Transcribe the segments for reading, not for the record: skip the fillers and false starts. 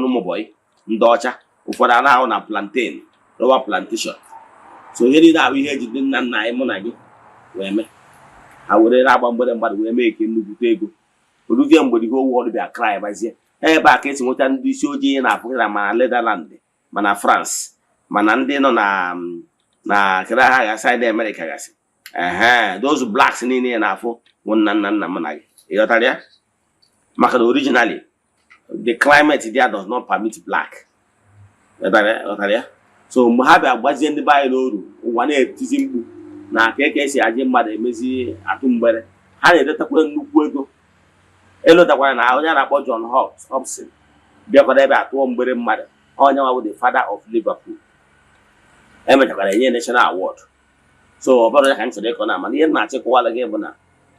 ụmụ boy ndị ọcha, ụfọdụ a na-arụ na plantain, rubber plantation. So ihe niile ahụ, ihe eji ndị nna nna anyị, mụ na gị, wee mee, ha were na-agba mgbere mmadụ wee mee ke nnukwute ego. Oruzie mgbe the whole world bịa cry bazie ebe a ka esi nweta ndị isi ojii na-afụ na ma Netherland, ma na France, mana ndị nọ na kedu ha ga side America gasị. Ehe, those blacks niile na-afụ bụ nna nna nna m na gị. Ịghọtara ya? Maka na originally the climate there does not permit black. Ịghọtara ya? So mgbe ha bịa gbazie ndị be anyị n'oru, ụwa na-etizi mkpu na ka eke esi aji mmadụ emezi atụ mgbere, ha na-edetakwa nnukwu ego. Elotakwara na onye a na-akpọ John Hobson bịakwara ebe a tụọ mgbere mmadụ. Onye nwa bụ the father of Liverpool, emechakwara enye national award. So ọ bụrụ ya ka m chọrọ ịkọ na, mana ihe m na-achịkọwala gị bụ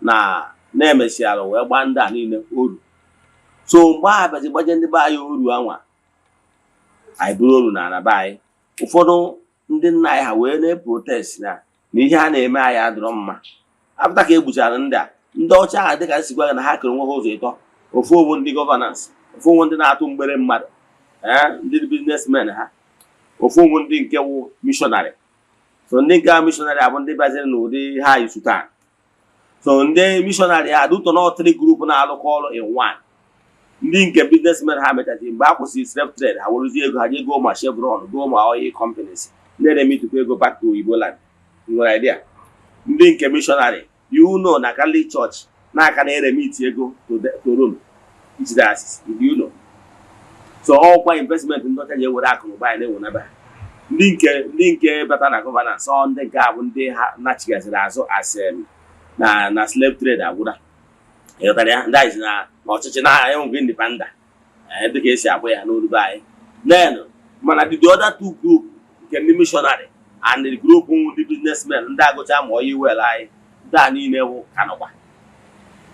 na na-emesiara wee gbaa ndị a niile oru. So mgbe a bịazi gbaje ndị be anyị oru anwa, anyị bụrụ oru na ala be anyị, ụfọdụ ndị nna anyị ha wee na-eprotest na ihe a na-eme anyị adịrọ mma. Apụta ka e gbuchara ndị a, ndị ọcha ahụ, dịka nsi gwa gị na ha kere onwe ha ụzọ ịtọ: ofu owu ndị governance, ofu owu ndị na-atụ mgbere mmadụ, ee, ndị businessmen ha, ofu owu ndị nke wụ missionary. So ndị nke a missionary abụ ndị bịaziri n'ụdị ha yi taa. So ndị missionary ha dụtọ na three group na-alụkọ ọrụ in one. Ndị nke businessmen ha mechazi mgbe a kwụsịrị slave trade, ha werezie ego ha jee goo ma Chevron, goo ma oil companies, na-eremitukwa ego back to Igbo land. Nwere idea? Ndị nke missionary, na Catholic Church na-aka na-eremiti ego to Rome, each diocese, you know. So ọkwa investment ndị ọcha ji ewere akụ na ụba anyị na-ewenebe ha. Ndị nke bata na governance, ọ ndị nke a bụ ndị ha nachigaziri azụ as na slave trade agwụra. Ịghọtara ya? Ndị anyị si na ọchịchị na enweghị independent, dịka esi akpọ ya n'olu be anyị. Then mana the other two group, nke ndị missionary and the group ndị businessmen, ndị agụcha ma oyi wel anyị, ndị a niile wụ kanụkwa.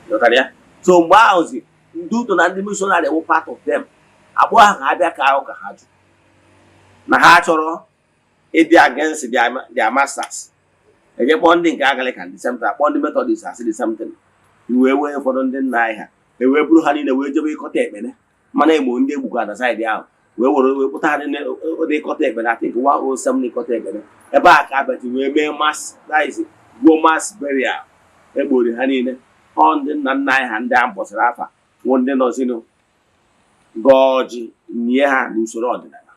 Ịghọtara ya? So mgbe ahụzi, ndị ụtọ na ndị missionary wụ part of them, akpọ ha ka ha bịa ka ahụ ka ha jụ na ha chọrọ ịdị against their masters. Eje kpọọ ndị nke Anglican, the same thing, akpọọ ndị Methodist, asị the same thing. Iwee wee ụfọdụ ndị nna anyị ha ewee buru ha niile wee jebe ịkọta ekpene, mana egbo ndị egbukwa na side ahụ, wee were wee kpụta ha n'ịkọta ekpene. I think 107 n'ịkọta ekpene ebe a ka abịaji wee mee mass, that is, gwuo mass burial, egbori ha niile. Ọ ndị nna nna anyị ha, ndị a mbọsịrị afa, nwụ ndị nọzinụ gọọ ọjị nye ha n'usoro ọdịnala.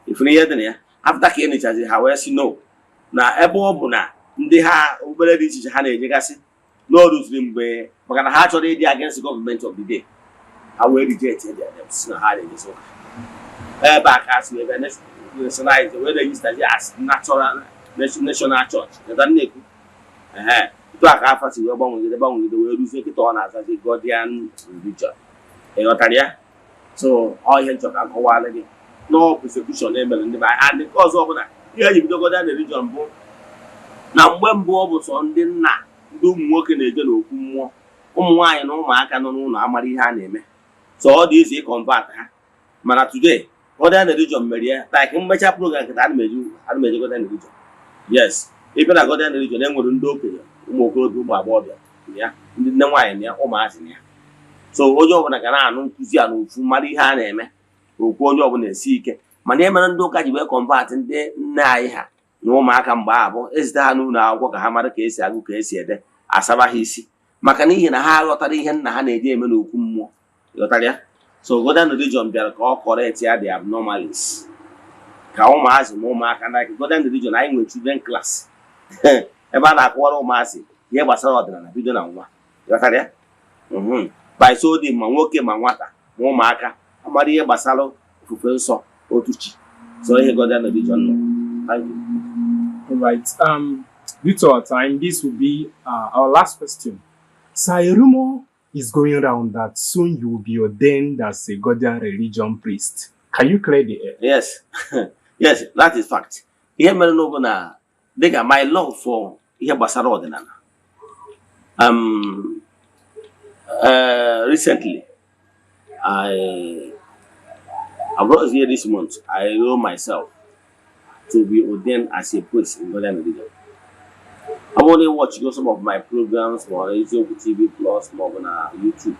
Ifuru ihe dị na ya? After ka e nechazi ha wee sị no, na ebe ọ bụ na ndị ha okpukpere dị iche iche ha na-ejegasị na o ruziri mgbe, maka na ha chọrọ ịdị against government of the day, ha wee reject their them, si na ha na-ejesi ụka. Ebe a ka a si wee bịa nationalize, wee register as natural national church. Ịghọtara m na-ekwu? Ehe, etu a ka afa si wee gbanwegide gbanwegide wee ruzie kịta ọ na-azazi Godian Religion. Ịghọtara ya? So ọ ihe nchọ ka nkọwara gị nọọ persecution emere ndị be anyị. And nke ọzọ bụ na ihe eji bido Godian Religion bụ na mgbe mbụ, ọ bụ sọ ndị nna, ndị ụmụ nwoke na-eje n'okwu mmụọ, ụmụ nwaanyị na ụmụaka nọ n'ụlọ amara ihe a na-eme. So ọ dị easy ịconvert ha. Mana today, Godian Religion mere ya like mmecha program nkịta, ana m eje Godian Religion. Yes, ịbịa na Godian Religion, e nwere ndị okenye, ụmụ okorobịa, ụmụ agbọghọbịa na ya, ndị nne nwaanyị na ya, ụmụazị na ya. So onye ọbụla ga na-anụ nkụzi a n'ofu, mara ihe a na-eme, okwu onye ọbụla esi ike. Mana ihe mere ndị ụka ji wee convert ndị nne anyị ha na ụmụaka mgbe ahụ bụ ezite ha n'ụlọ akwụkwọ ka ha mara ka esi agụ, ka esi ede, asaba ha isi, maka n'ihi na ha ghọtara ihe nna ha na-eji eme n'okwu mmụọ. Ghọtara ya? So Godian Religion bịara ka ọ correct ya the abnormalities, ka ụmụazị ma ụmụaka na Godian Religion anyị nwere children class ebe a na-akọwara ụmụazị ihe gbasara ọdịnala bido na nwa. Ghọtara ya? By so dị, ma nwoke ma nwata ma ụmụaka amara ihe gbasara ofufe nsọ otu chi. So ihe Godian Religion nọ. Thank you. All right. Due to our time, this will be our last question. Sir, a rumor is going around that soon you will be ordained as a Godian Religion priest. Can you clear the air? Yes, that is fact. Ihe mere n'obu na dịka my love for ihe gbasara ọdịnala, recently, I brought here this month, I enroll myself to be ordained as a priest in Godian Religion. I've only watched some of my programs ma Eziokwu TV Plus ma ọ bụ na YouTube.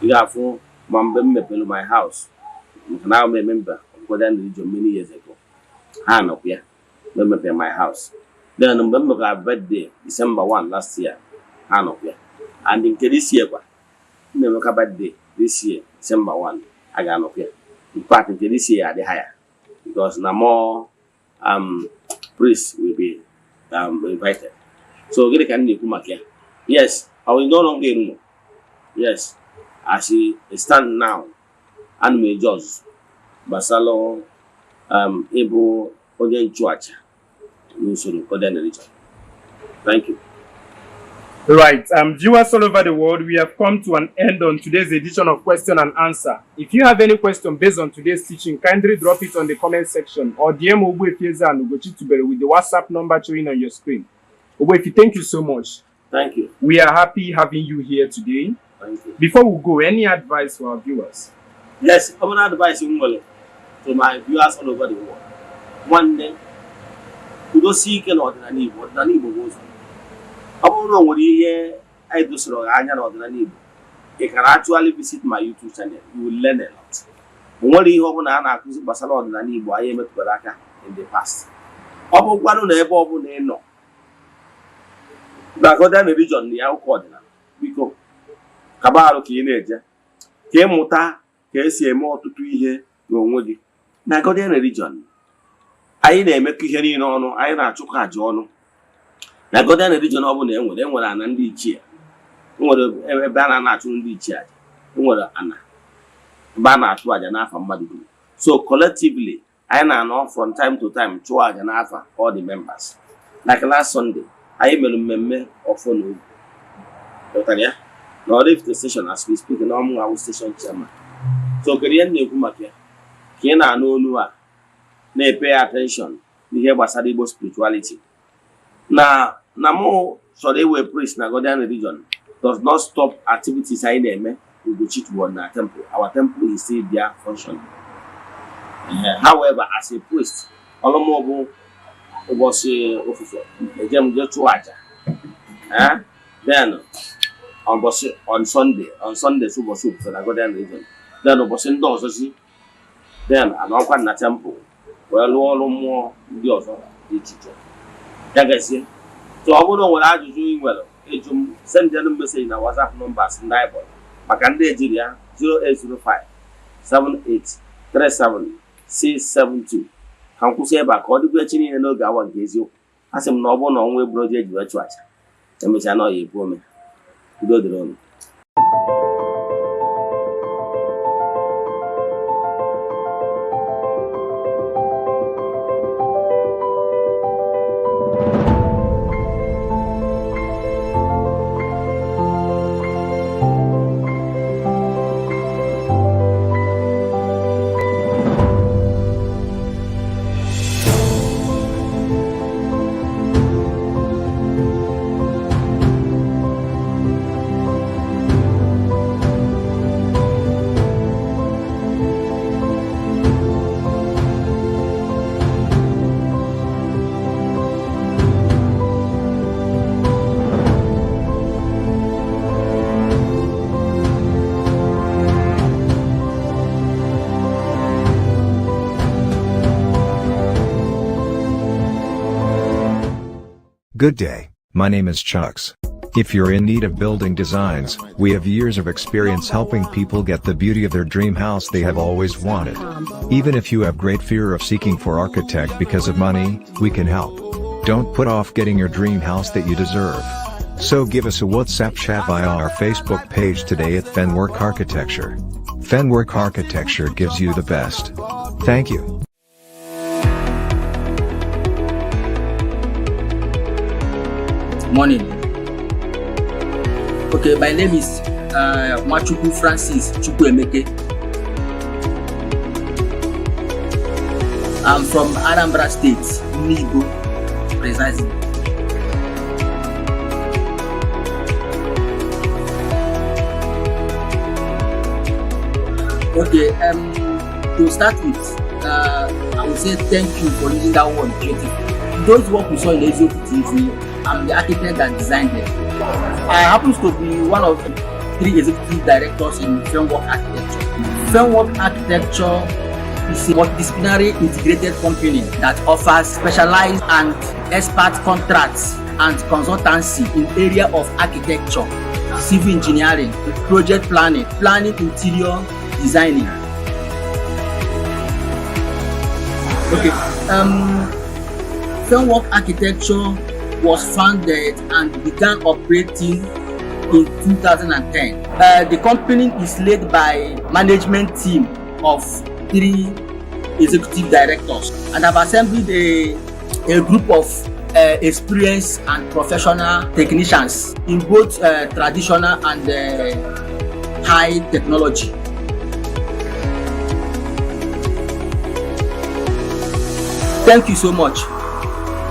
Ị ga-afụ ma mgbe m mepere my house Maka na I'm a member of Godian Religion many years ago. Ha nọkwa ya mgbe m mepere my house. Then mgbe m mekara birthday December 1 last year, ha nọkwa ya. And nke this year kwa, m na-emeka birthday this year December 1, a ga-anọkwa ya. In fact, nke this year adị higher because na more priests will be invited. So gịnị ka m na-ekwu maka ya? Yes, I will no longer a rumor. Yes, as it stand now, ana m eje ọzụzụ gbasara ịbụ onye nchụaja n'usoro Godian Religion. Thank you. Right. Viewers all over the world, we have come to an end on today's edition of Question and Answer. If you have any question based on today's teaching, kindly drop it on the comment section or DM Ogbuefi Eze-Ana Ugochi Tubelu with the WhatsApp number showing on your screen. Ogbuefi, thank you so much. Thank you. We are happy having you here today. Thank you. Before we go, any advice for our viewers? Yes, ọ bụrụ advice m nwere to my viewers all over the world. Nwanne, kwudosie ike n'ọdịnala Igbo. Ọdịnala Igbo bụ ụzọ. Ọ bụrụ na o nwere ihe anyị dosoro gị anya n'ọdịnala Igbo, you can actually visit my YouTube channel. You will learn a lot. O nwere ihe ọbụla a na-akụzi gbasara ọdịnala Igbo anyị emetụtara aka in the past. Ọ bụkwanụ na ebe ọbụla ị nọ na Godian Religion na ya ụka ọdịnala, biko kaba arụ ka ị na-eje ka ịmụta ka esi eme ọtụtụ ihe n'onwe gị. Na Godian Religion, anyị na-emekọ ihe niile ọnụ, anyị na-achụkọ àjà ọnụ. Na Godian Religion ọ bụla enwere ana ndị ichie, enwere ebe a na-achụ ndị ichie àjà, enwere ana ebe a na-achụ àjà n'afa mmadụ dum. So collectively, anyị na-anọ from time to time chụọ àjà n'afa all the members. Like last Sunday, anyị mere mmemme ọfọ na ogu. Ghọtara ya? Na Oraifite station, as we speak, na ọmụ awụ station chairman. So kedu ihe m na-ekwu maka ya? Ka ị na-anụ olu a na-epay attention n'ihe gbasara Igbo spirituality, na mụ chọrọ iwe priest na Godian Religion does not stop activities anyị na-eme Ugochi toward na temple. Our temple is still there functioning. However, as a priest, ọrụ m bụ ụbọchị ofufe eje m jee chụọ aja. Then ụbọchị on Sunday ụbọchị ofufe na Godian Religion, then ụbọchị ndị ọzọzi, then anọkwa na temple wee lụọ ọrụ mmụọ ndị ọzọ dị iche iche. Ya gazie. So ọ bụrụ na o nwere ajụjụ ị nwere ịjụ m, send message na WhatsApp numbers ndị anyị kpọrọ. Maka ndị ejiri ya, 0805 78 37 672. Ka m kwụsị ebe a, ka ọ dịkwa echi niile n'oge awa nke eziokwu. A sị m na ọ bụrụ na ọnwa eburu oji eji wee chụ aja, emechaa na ọ ya ebu ome. Udo dịrị unu. Good day, my name is Chucks. If you're in need of building designs, we have years of experience helping people get the beauty of their dream house they have always wanted. Even if you have great fear of seeking for architect because of money, we can help. Don't put off getting your dream house that you deserve. So give us a WhatsApp chat via our Facebook page today at Fenwork Architecture. Fenwork Architecture gives you the best. Thank you. Morning. Okay, my name is Nwachukwu Francis Chukwuemeke. I'm from Anambra State, Nibo, precisely. Okay, to start with, I would say thank you for using that word "beautiful". Those work we saw in Eziokwu TV, I'm the architect that designed them. I happens to be one of three executive directors in Fenwork Architecture. Fenwork Architecture is a multidisciplinary integrated company that offers specialized and expert contracts and consultancy in area of architecture, civil engineering, project planning, planning interior designing. Okay. Fenwork Architecture was founded and began operating in 2010. The company is led by management team of three executive directors and have assembled a group of experienced and professional technicians in both traditional and high technology. Thank you so much.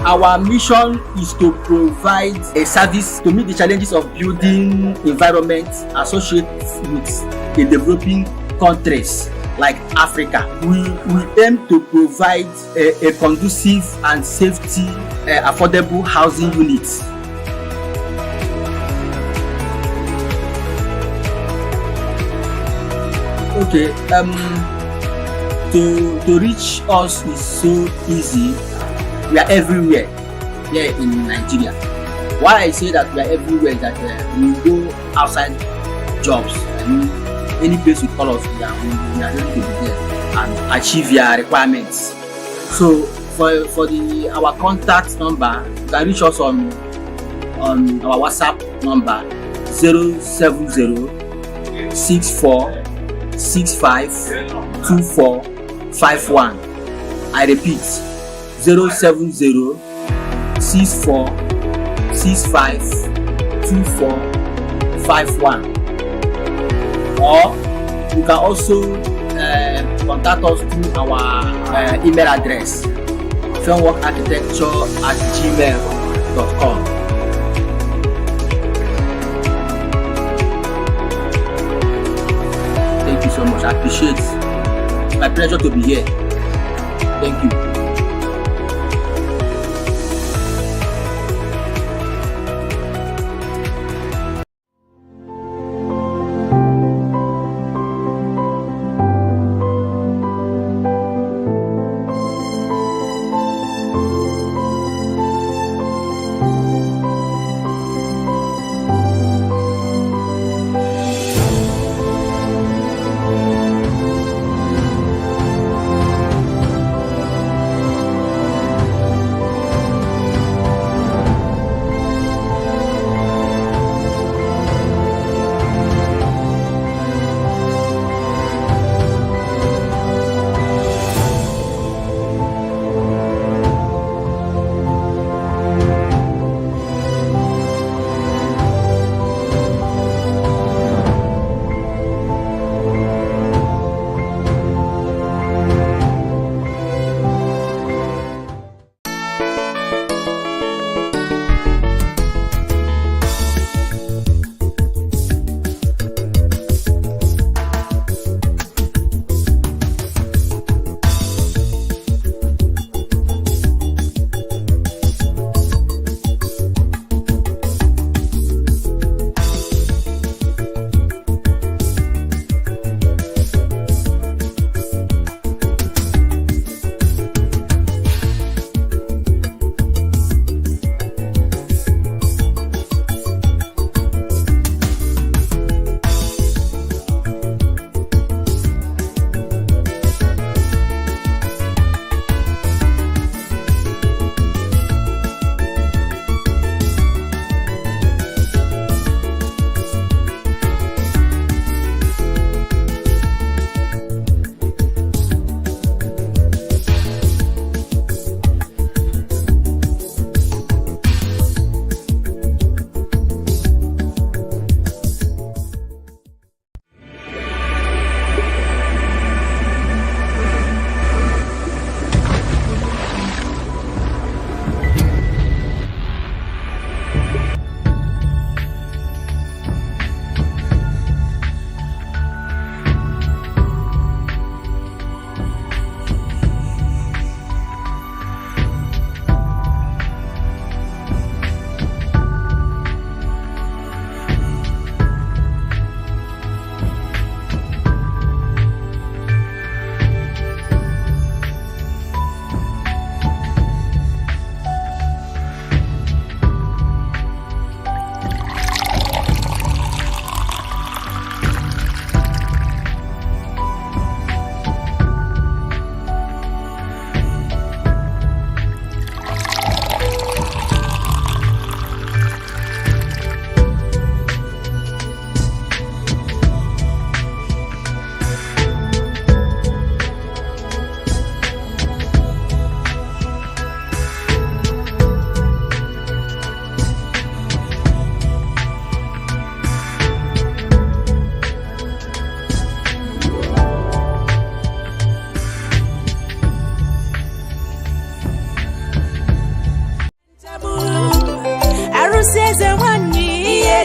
Our mission is to provide a service to meet the challenges of building environment associated with the developing countries like Africa. We aim to provide a conducive and safety, affordable housing units. Okay, to reach us is so easy. We are everywhere here in Nigeria. Why I say that we are everywhere is that we go outside jobs. I mean, any place you call us, we are ready to be there and achieve your requirements. So for the our contact number, you can reach us on our WhatsApp number 070 64 65 24 51. I repeat, 070 64 65 24 51. Or you can also contact us through our email address fenworkarchitecture@gmail.com. Thank you so much. I appreciate it. It's my pleasure to be here. Thank you.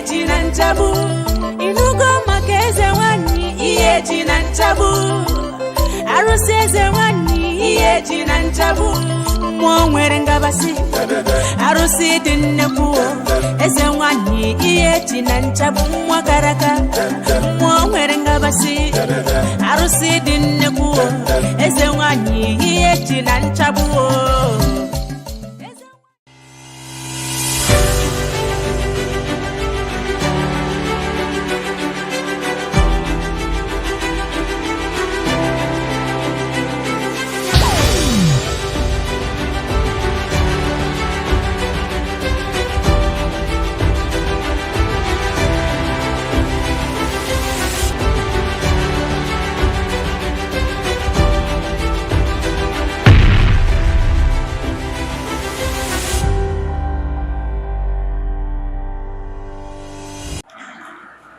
Ji na nchagbu ịnụgo maka eze nwanyị ihe ji na nchagbu arụsị eze nwanyị ihe ji na nchagbu mmụọ nwere ngabasị arụsị dị nnekwu eze nwanyị ihe ji na nchagbu nwa karaka mmụọ nwere ngabasị arụsị dị nnekwu eze nwanyị ihe ji na nchagbu.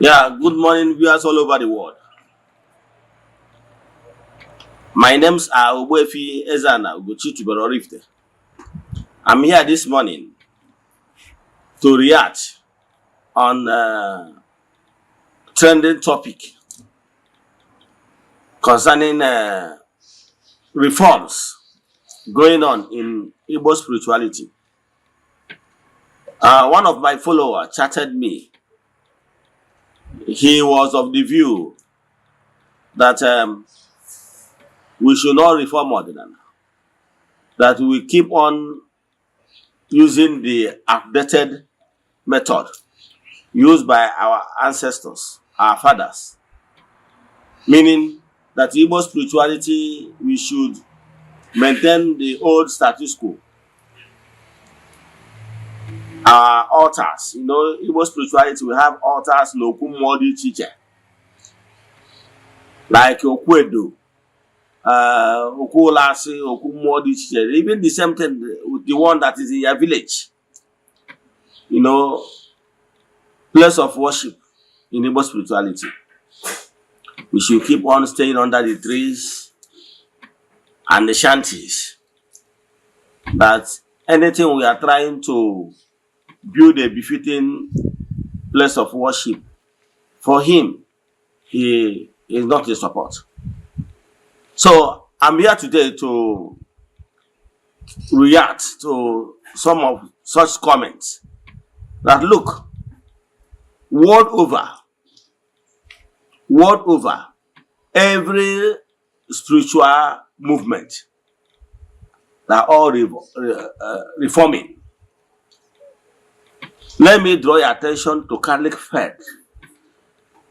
Yeah, good morning, viewers all over the world. My names are Ogbuefi Ezana Ugochi Tubelu Oraifite. I'm here this morning to react on a trending topic concerning reforms going on in Igbo spirituality. One of my followers chatted me. He was of the view that we should not reform Odinani, that we keep on using the outdated method used by our ancestors, our fathers, meaning that Igbo spirituality, we should maintain the old status quo. Our altars, Igbo spirituality, we have altars n'okwu mmụọ dị iche iche, like okwu edo, okwu ụlasị, okwu mmụọ dị iche iche, even the same thing with the one that is in your village, place of worship in Igbo spirituality. We should keep on staying under the trees and the shanties. That anything we are trying to build a befitting place of worship for him, he is not in support. So I'm here today to react to some of such comments that, look, world over, every spiritual movement, they are all reforming. Let me draw your attention to Catholic faith.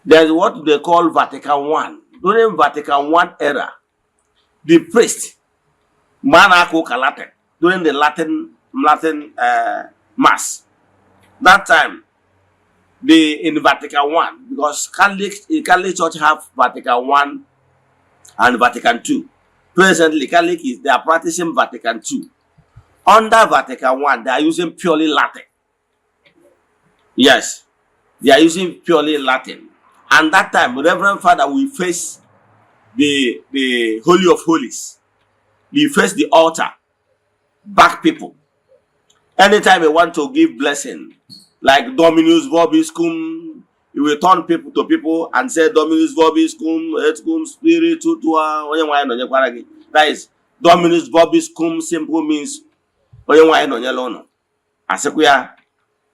There's what they call Vatican One. During Vatican One era, the priest, mgbe a na-aka ụka Latin, during the Latin mass, that time, the in Vatican One, because Catholic Church have Vatican One and Vatican Two. Presently, Catholic is they are practicing Vatican Two. Under Vatican One, they are using purely Latin. Yes, they are using purely Latin. And that time, Reverend Father will face the Holy of Holies. He face the altar, back people. Anytime he want to give blessing, like Dominus vobiscum, he will turn people to people and say Dominus vobiscum, et cum spiritu tua, onye nwe anyị nọnyekwara gị. That is, Dominus vobiscum simple means onye nwe anyị nọnyere ụnụ. Asịkwa ya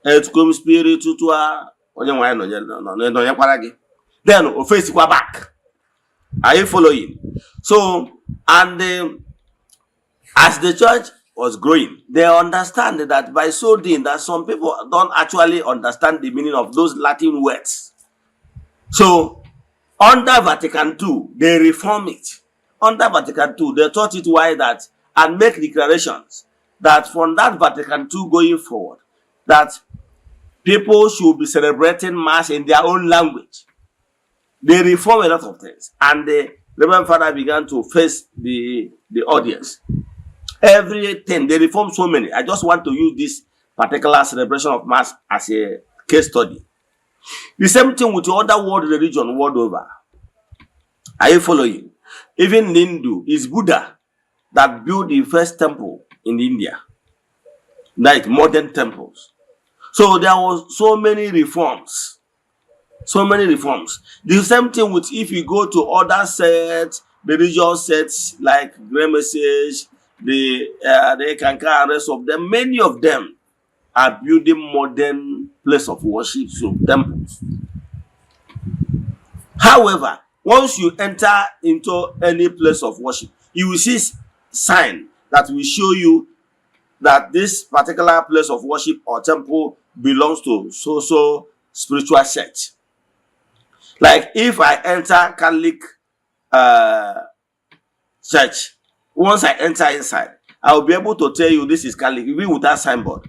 et cum spiritu tua, onye nwe anyị nọnyekwara gị. Then o faceikwa back. Are you following? So, and as the church was growing, they understand that by so doing, that some people don't actually understand the meaning of those Latin words. So, under Vatican II, they reform it. Under Vatican II, they taught it why that and make declarations that from that Vatican II going forward, that people should be celebrating Mass in their own language. They reform a lot of things, and the Reverend Father began to face the audience. Everything they reform so many. I just want to use this particular celebration of Mass as a case study. The same thing with other world religion world over. Are you following? Even Hindu is Buddha that built the first temple in India, like modern temples. So there was so many reforms, so many reforms. The same thing with if you go to other sects, religious sects like Great Message, the Eckankar and rest of them, many of them are building modern place of worship, so temples. However, once you enter into any place of worship, you will see sign that will show you that this particular place of worship or temple belongs to so so spiritual sect. Like if I enter Catholic church, once I enter inside, I will be able to tell you this is Catholic, even without signboard,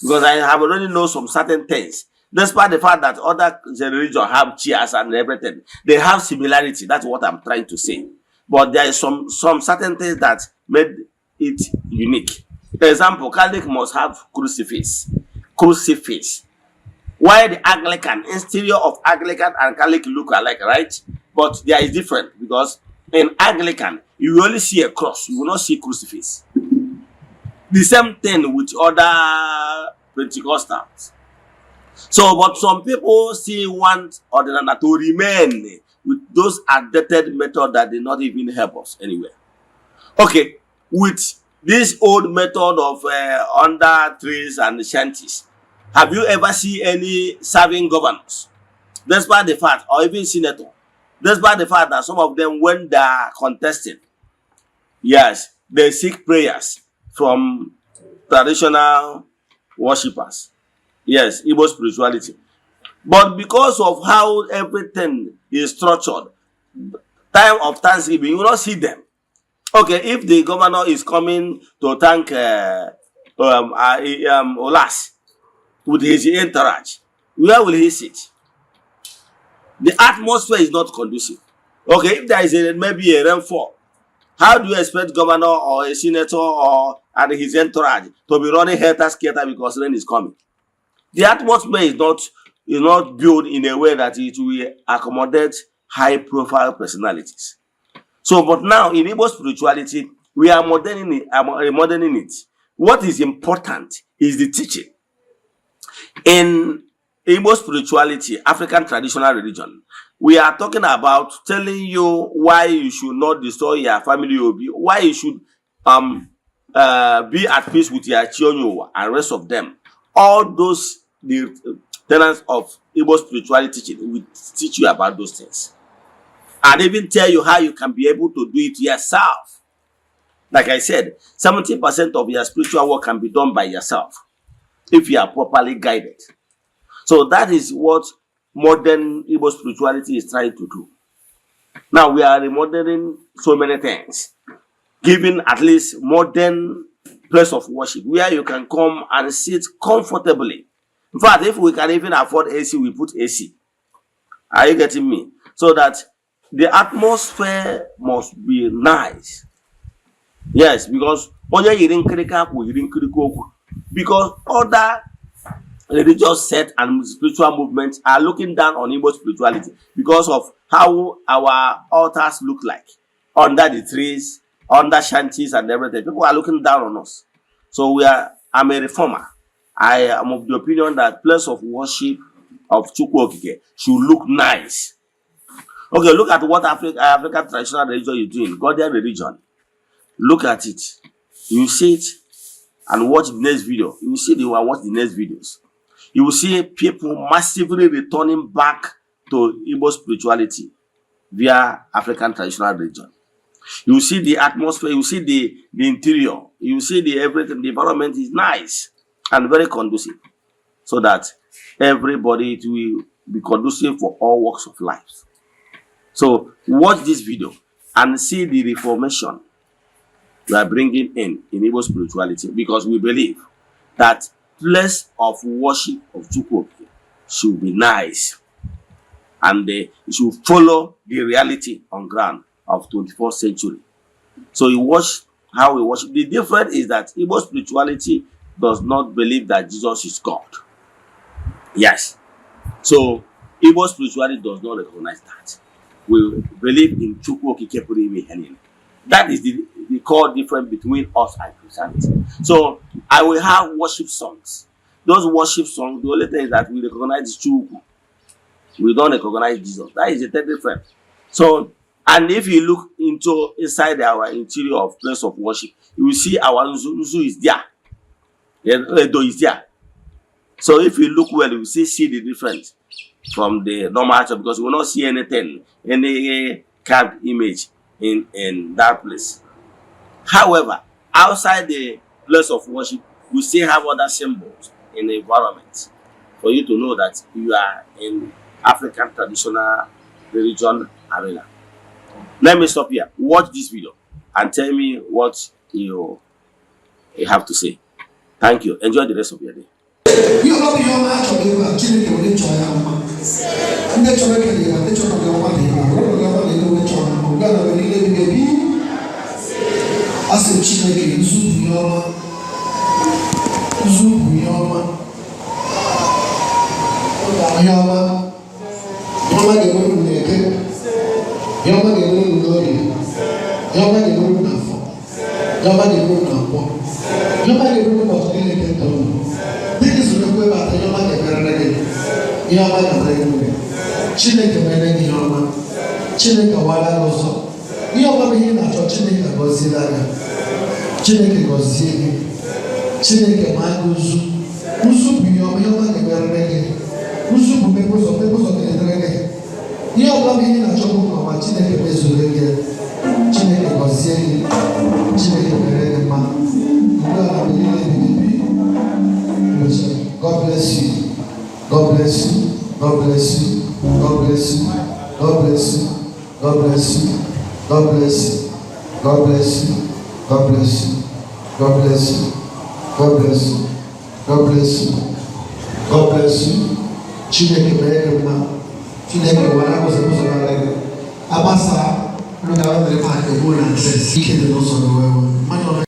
because I have already know some certain things. Despite the fact that other religion have chairs and everything, they have similarity. That's what I'm trying to say. But there is some certain things that made it unique. For example, Catholic must have crucifix. Crucifix. While the Anglican, interior of Anglican and Catholic look alike, right? But there is different because in Anglican, you will only see a cross, you will not see crucifix. The same thing with other Pentecostals. So, but some people still want Odinana to remain with those outdated method that did not even help us anywhere. Okay, with this old method of under trees and shanties, have you ever seen any serving governors? Despite the fact, or even senator, despite the fact that some of them, when they are contesting, yes, they seek prayers from traditional worshippers. Yes, Igbo spirituality. But because of how everything is structured, time of Thanksgiving, you will not see them. Okay, if the governor is coming to thank Olas with his entourage, where will he sit? The atmosphere is not conducive. Okay, if there is a, maybe a rainfall, how do you expect governor or a senator or and his entourage to be running helter skelter because rain is coming? The atmosphere is not built in a way that it will accommodate high profile personalities. So, but now in Igbo spirituality, we are moderning it, moderning it. What is important is the teaching. In Igbo spirituality, African traditional religion, we are talking about telling you why you should not destroy your family obi, why you should be at peace with your chi onye ụwa and rest of them. All those the tenets of Igbo spirituality teaching will teach you about those things and even tell you how you can be able to do it yourself. Like I said, 70% of your spiritual work can be done by yourself if you are properly guided. So that is what modern Igbo spirituality is trying to do. Now we are remodeling so many things, giving at least modern place of worship where you can come and sit comfortably. In fact, if we can even afford AC, we put AC. Are you getting me? So that the atmosphere must be nice. Yes, because onye yiri nkirika akwa yiri nkirika okwu. Because other religious sect and spiritual movements are looking down on Igbo spirituality because of how our altars look like under the trees, under shanties and everything. People are looking down on us. So we are I'm a reformer. I am of the opinion that place of worship of Chukwu Okike should look nice. Okay, look at what African traditional religion is doing, Godian religion. Look at it. You see it and watch the next video. You will see the one, watch the next videos. You will see people massively returning back to Igbo spirituality via African traditional religion. You will see the atmosphere, you see the interior, you see the everything, the environment is nice and very conducive so that everybody, it will be conducive for all walks of life. So watch this video and see the reformation we are bringing in Igbo spirituality, because we believe that place of worship of Chukwu Okike should be nice and they should follow the reality on ground of 21st century. So you watch how we worship. The difference is that Igbo spirituality does not believe that Jesus is God. Yes. So Igbo spirituality does not recognize that. We believe in Chukwu Okike pụrụ ime ihe niile. That is the core difference between us and Christianity. So I will have worship songs. Those worship songs, the only thing is that we recognize Chukwu. We don't recognize Jesus. That is a different. So, and if you look into inside our interior of place of worship, you will see our Nzu. Nzu is there. Edo is there. So if you look well, you will see the difference from the normal church, because you will not see anything, any carved image in that place. However, outside the place of worship, we still have other symbols in the environment for you to know that you are in African traditional religion arena. Let me stop here. Watch this video and tell me what you have to say. Thank you. Enjoy the rest of your day. Ihe ọbụla, ihe ọma a chọrọ ebe a, Chineke were chọọ ya mma. Ndị chọrọ ekele ya, ndị chọrọ gị ọma dị mma, were gị ọma na ego, were chọrọ mma ugbu a na mgbe niile ebighị ebi. A sị Chineke, nzu bụ ihe ọma, nzu bụ ihe ọma, ihe ọma, ihe ọma ga-enwere unu n'Eke, ihe ọma ga-enwere unu n'Orie, ihe ọma ga-enwere unu n'Afọ, ihe ọma ga-enwere unu na Nkwọ, ihe ọma ga-enwere unu ụbọchị niile nke ndụ unu. Dịka isoro ekwu ebe atọ, ihe ọma ga-emerere gị, ihe ọma ga-emere gị. Chineke mere gị ihe ọma, Chineke wara gị ụzọ, ihe ọma bụ ihe ị na-achọ. Chineke gọziela gị, Chineke gọzie gị, Chineke maa gị nzu. Nzu bụ ihe ọma, ihe ọma ga-emerere gị. Nzu bụ mmepe ụzọ, mmepe ụzọ ga-edere gị. Ihe ọbụla bụ ihe ị na-achọ bụ nke ọma, Chineke mezuru gị. Chineke gọzie gị, Chineke mere gị mma ugbu a na mgbe niile ebighị ebi. God bless you. God bless you. God bless you. God bless you. God bless you. God bless you. God bless you. God bless you. God bless you. God bless you. God bless you. God bless you. God bless you. Chineke mere gị mma. Chineke were ụzọ ụzọ gara gị. Agbasa unu ga-awere paakị egbuo na address. Ike dị n'ụzọ gị wee wee. Mmadụ ọbụla.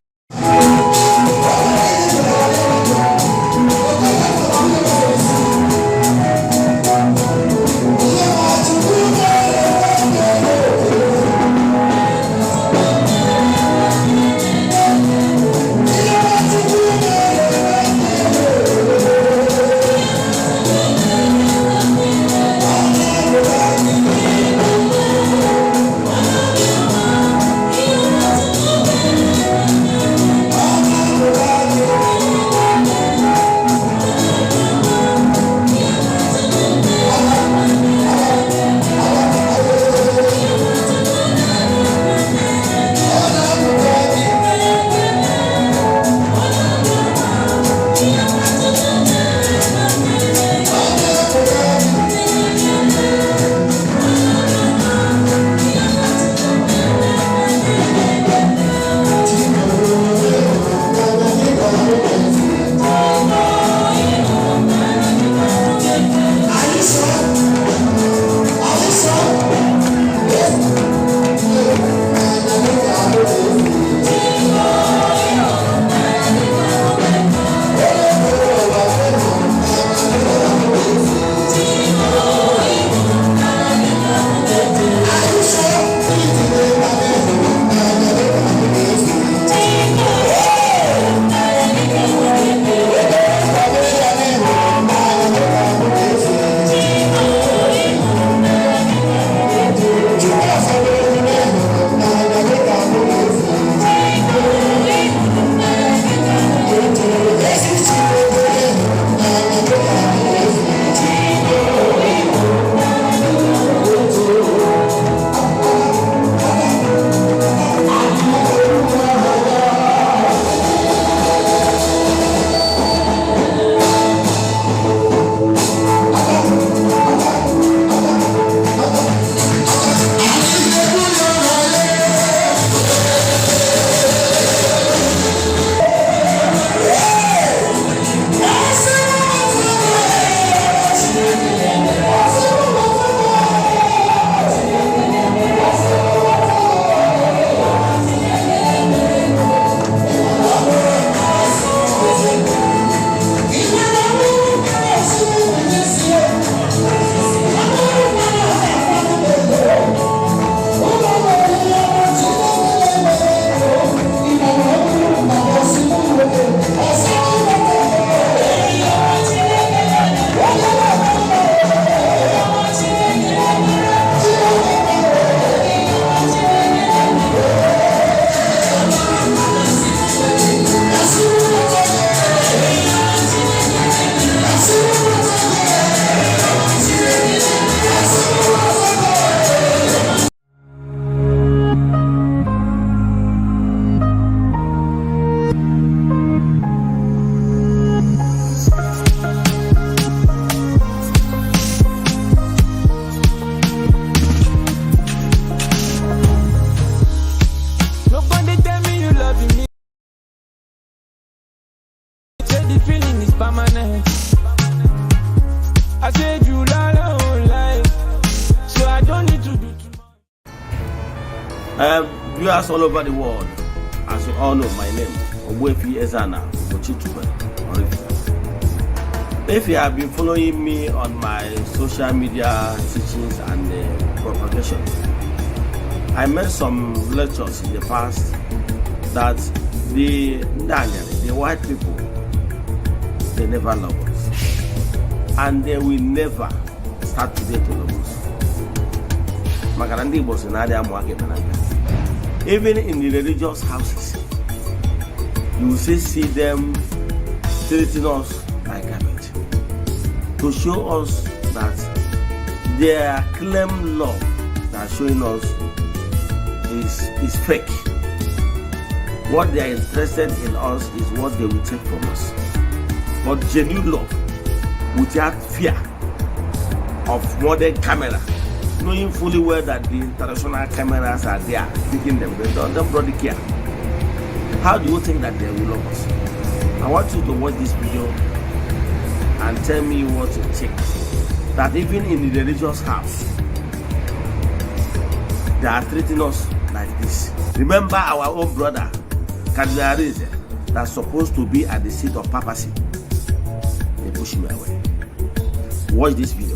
Continue loving me. Say the feeling is permanent. I said you la la whole life, so I don't need to do too much. Viewers all over the world, as you all know my name, Ogbuefi Eze-Ana Ugochi Tubelu Oraifite. If you have been following me on my social media teachings and propagation, I made some lectures in the past that the Ndanyari, the white people, they never love us. And they will never start today to love us. Maka na ndị Igbo si na adị amụ aka ekpe na nka. Even in the religious houses, you will still see them treating us like garbage to show us that their claim love that showing us is fake. What they are interested in us is what they will take from us. But genuine love, without fear of modern camera, knowing fully well that the international cameras are there taking them, they don't bloody care. How do you think that they will love us? I want you to watch this video and tell me what you think. That even in the religious house, they are treating us like this. Remember our own brother, Cardinal Arinze, that's supposed to be at the seat of papacy. They push him away. Watch this video.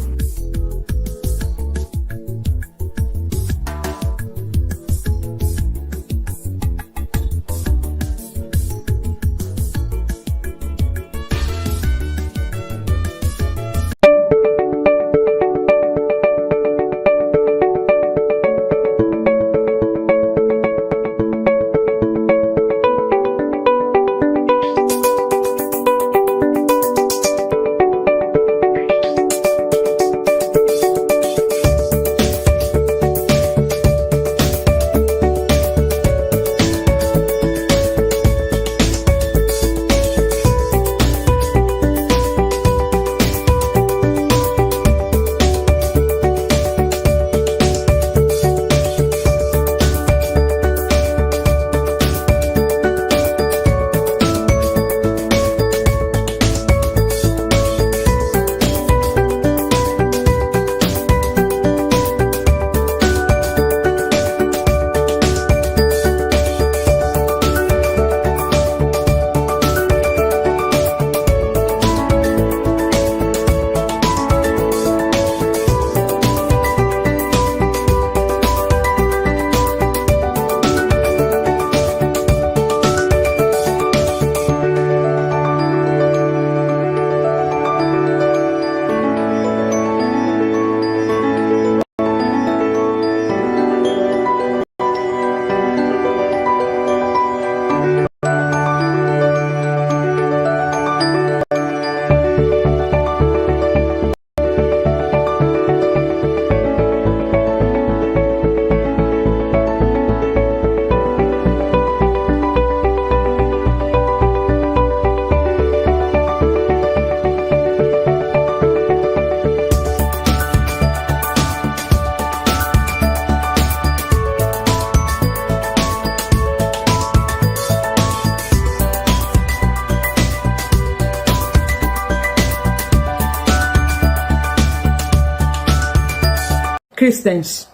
Christians,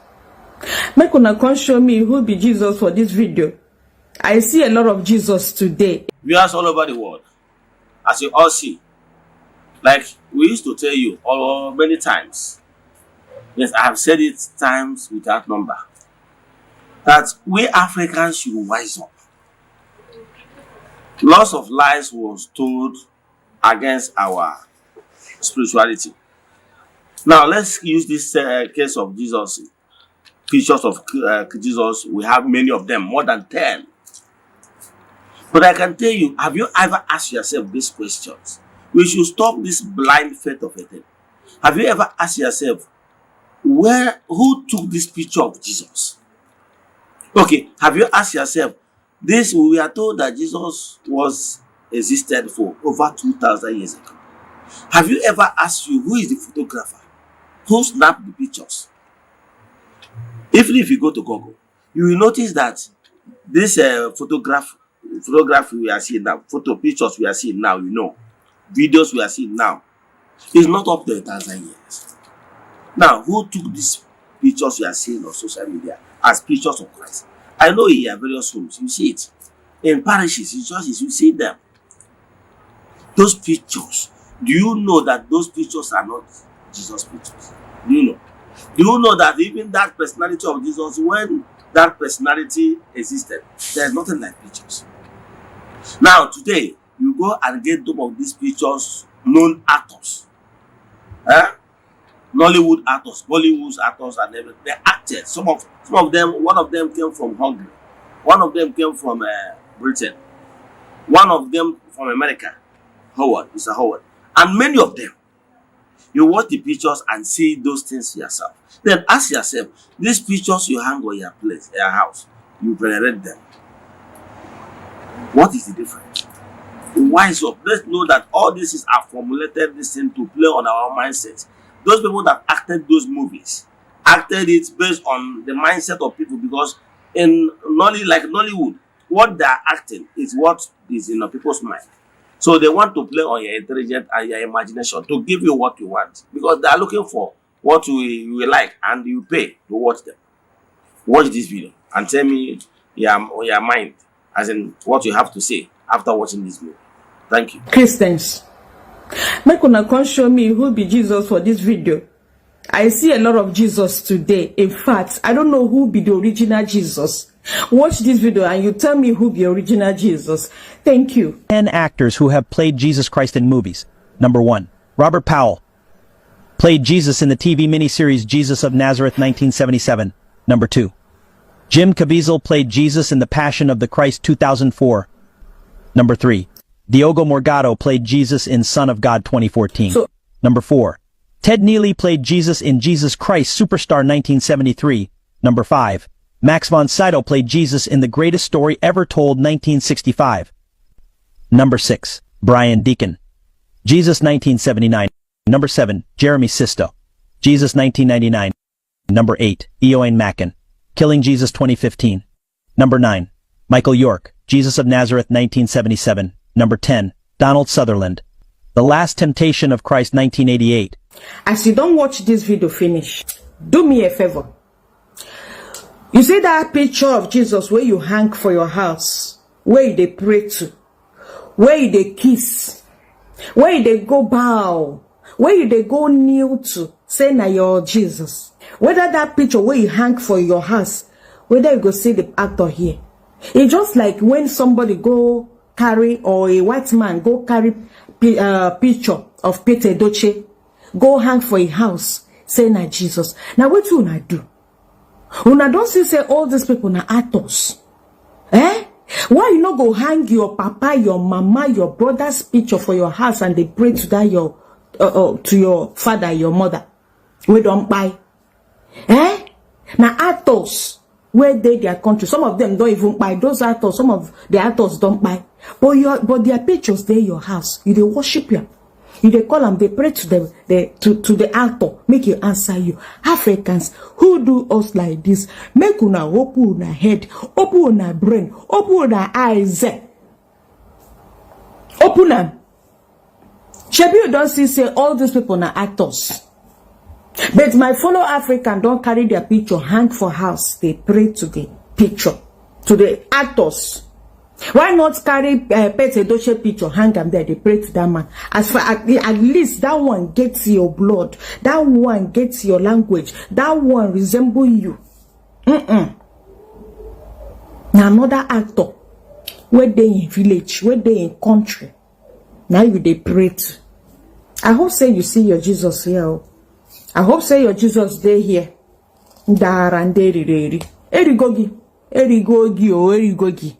make una come show me who be Jesus for this video. I see a lot of Jesus today. Viewers all over the world, as you all see, like we used to tell you all many times, yes, I have said it times without number, that we Africans should wise up. Lots of lies was told against our spirituality. Now let's use this case of Jesus, pictures of Jesus. We have many of them, more than 10. But I can tell you, have you ever asked yourself these questions? We should stop this blind faith of a thing. Have you ever asked yourself, who took this picture of Jesus? Okay, have you asked yourself, this, we are told that Jesus was existed for over 2,000 years ago. Have you ever asked you, who is the photographer? Who snapped the pictures? Even if you go to Google, you will notice that This photography we are seeing now, photo pictures we are seeing now, videos we are seeing now, is not up to 1,000 years. Now, who took these pictures you are seeing on social media as pictures of Christ? I know in your various homes, you see it. In parishes, in churches, you see them. Those pictures, do you know that those pictures are not Jesus pictures? Do you know? Do you know that even that personality of Jesus, when that personality existed, there's nothing like pictures? Now, today, you go and get some of these pictures, known actors, eh? Nollywood actors, Bollywood actors, and everything. They acted. Some of them, one of them came from Hungary, one of them came from Britain, one of them from America, Howard, Mr. Howard, and many of them. You watch the pictures and see those things yourself. Then ask yourself, these pictures you hang on your place, your house, you venerate them. What is the difference? Wise up. Let's know that all this is are formulated this thing to play on our mindset. Those people that acted those movies acted it based on the mindset of people, because in Nolly, like Nollywood, what they are acting is what is in the people's mind. So they want to play on your intelligence and your imagination to give you what you want, because they are looking for what you will like and you pay to watch them. Watch this video and tell me your mind, as in what you have to say after watching this video. Thank you. Christians, make una come show me who be Jesus for this video. I see a lot of Jesus today. In fact, I don't know who be the original Jesus. Watch this video and you tell me who be original Jesus. Thank you. 10 actors who have played Jesus Christ in movies. Number 1, Robert Powell. Played Jesus in the TV miniseries Jesus of Nazareth 1977. Number 2, Jim Caviezel played Jesus in The Passion of the Christ 2004. Number 3, Diogo Morgado played Jesus in Son of God 2014. Number 4, Ted Neely played Jesus in Jesus Christ Superstar 1973. Number 5, Max von Sydow played Jesus in The Greatest Story Ever Told 1965. Number 6, Brian Deacon, Jesus 1979. Number 7, Jeremy Sisto, Jesus 1999. Number 8, Eoin Macken, Killing Jesus 2015. Number 9, Michael York, Jesus of Nazareth 1977. Number 10, Donald Sutherland, The Last Temptation of Christ 1988. As you don watch this video finish, do me a favor. You see that picture of Jesus where you hang for your house, where you dey pray to, where you dey kiss, where you dey go bow, where you dey go kneel to, say na your Jesus. Whether that picture where you hang for your house, whether you go see the actor here. It's just like when somebody go carry, or a white man go carry picture of Pete Edochie, go hang for a house, say na Jesus. Now what una do? Una don see say all these people na actors. Eh? Why you no go hang your papa, your mama, your brother's picture for your house and dey pray to that your to your father, your mother? Wey don kpai. Eh? Na actors wey dey their country. Some of them don't even buy those actors. Some of the actors don kpai. But their pictures dey your house. You dey worship them. You dey call them, dey pray to them, to the actor, make you answer you. Africans, who do us like this? Make una open una head, open una brain, open una eyes. Open them. Shebi you don see say all these people na actors. But my fellow African don carry their picture hang for house. Dey pray to the picture, to the actors. Why not carry Pete Edochie picture, hang am there, dey pray to that man? As far at least that one gets your blood, that one gets your language, that one resemble you. Now another actor, wey dey in village, wey dey in country, now you dey pray to. I hope say you see your Jesus here. Oh. I hope say your Jesus dey here. Ndara ndị eriri eri. Erigo gị. Erigo gị o, erigo gị.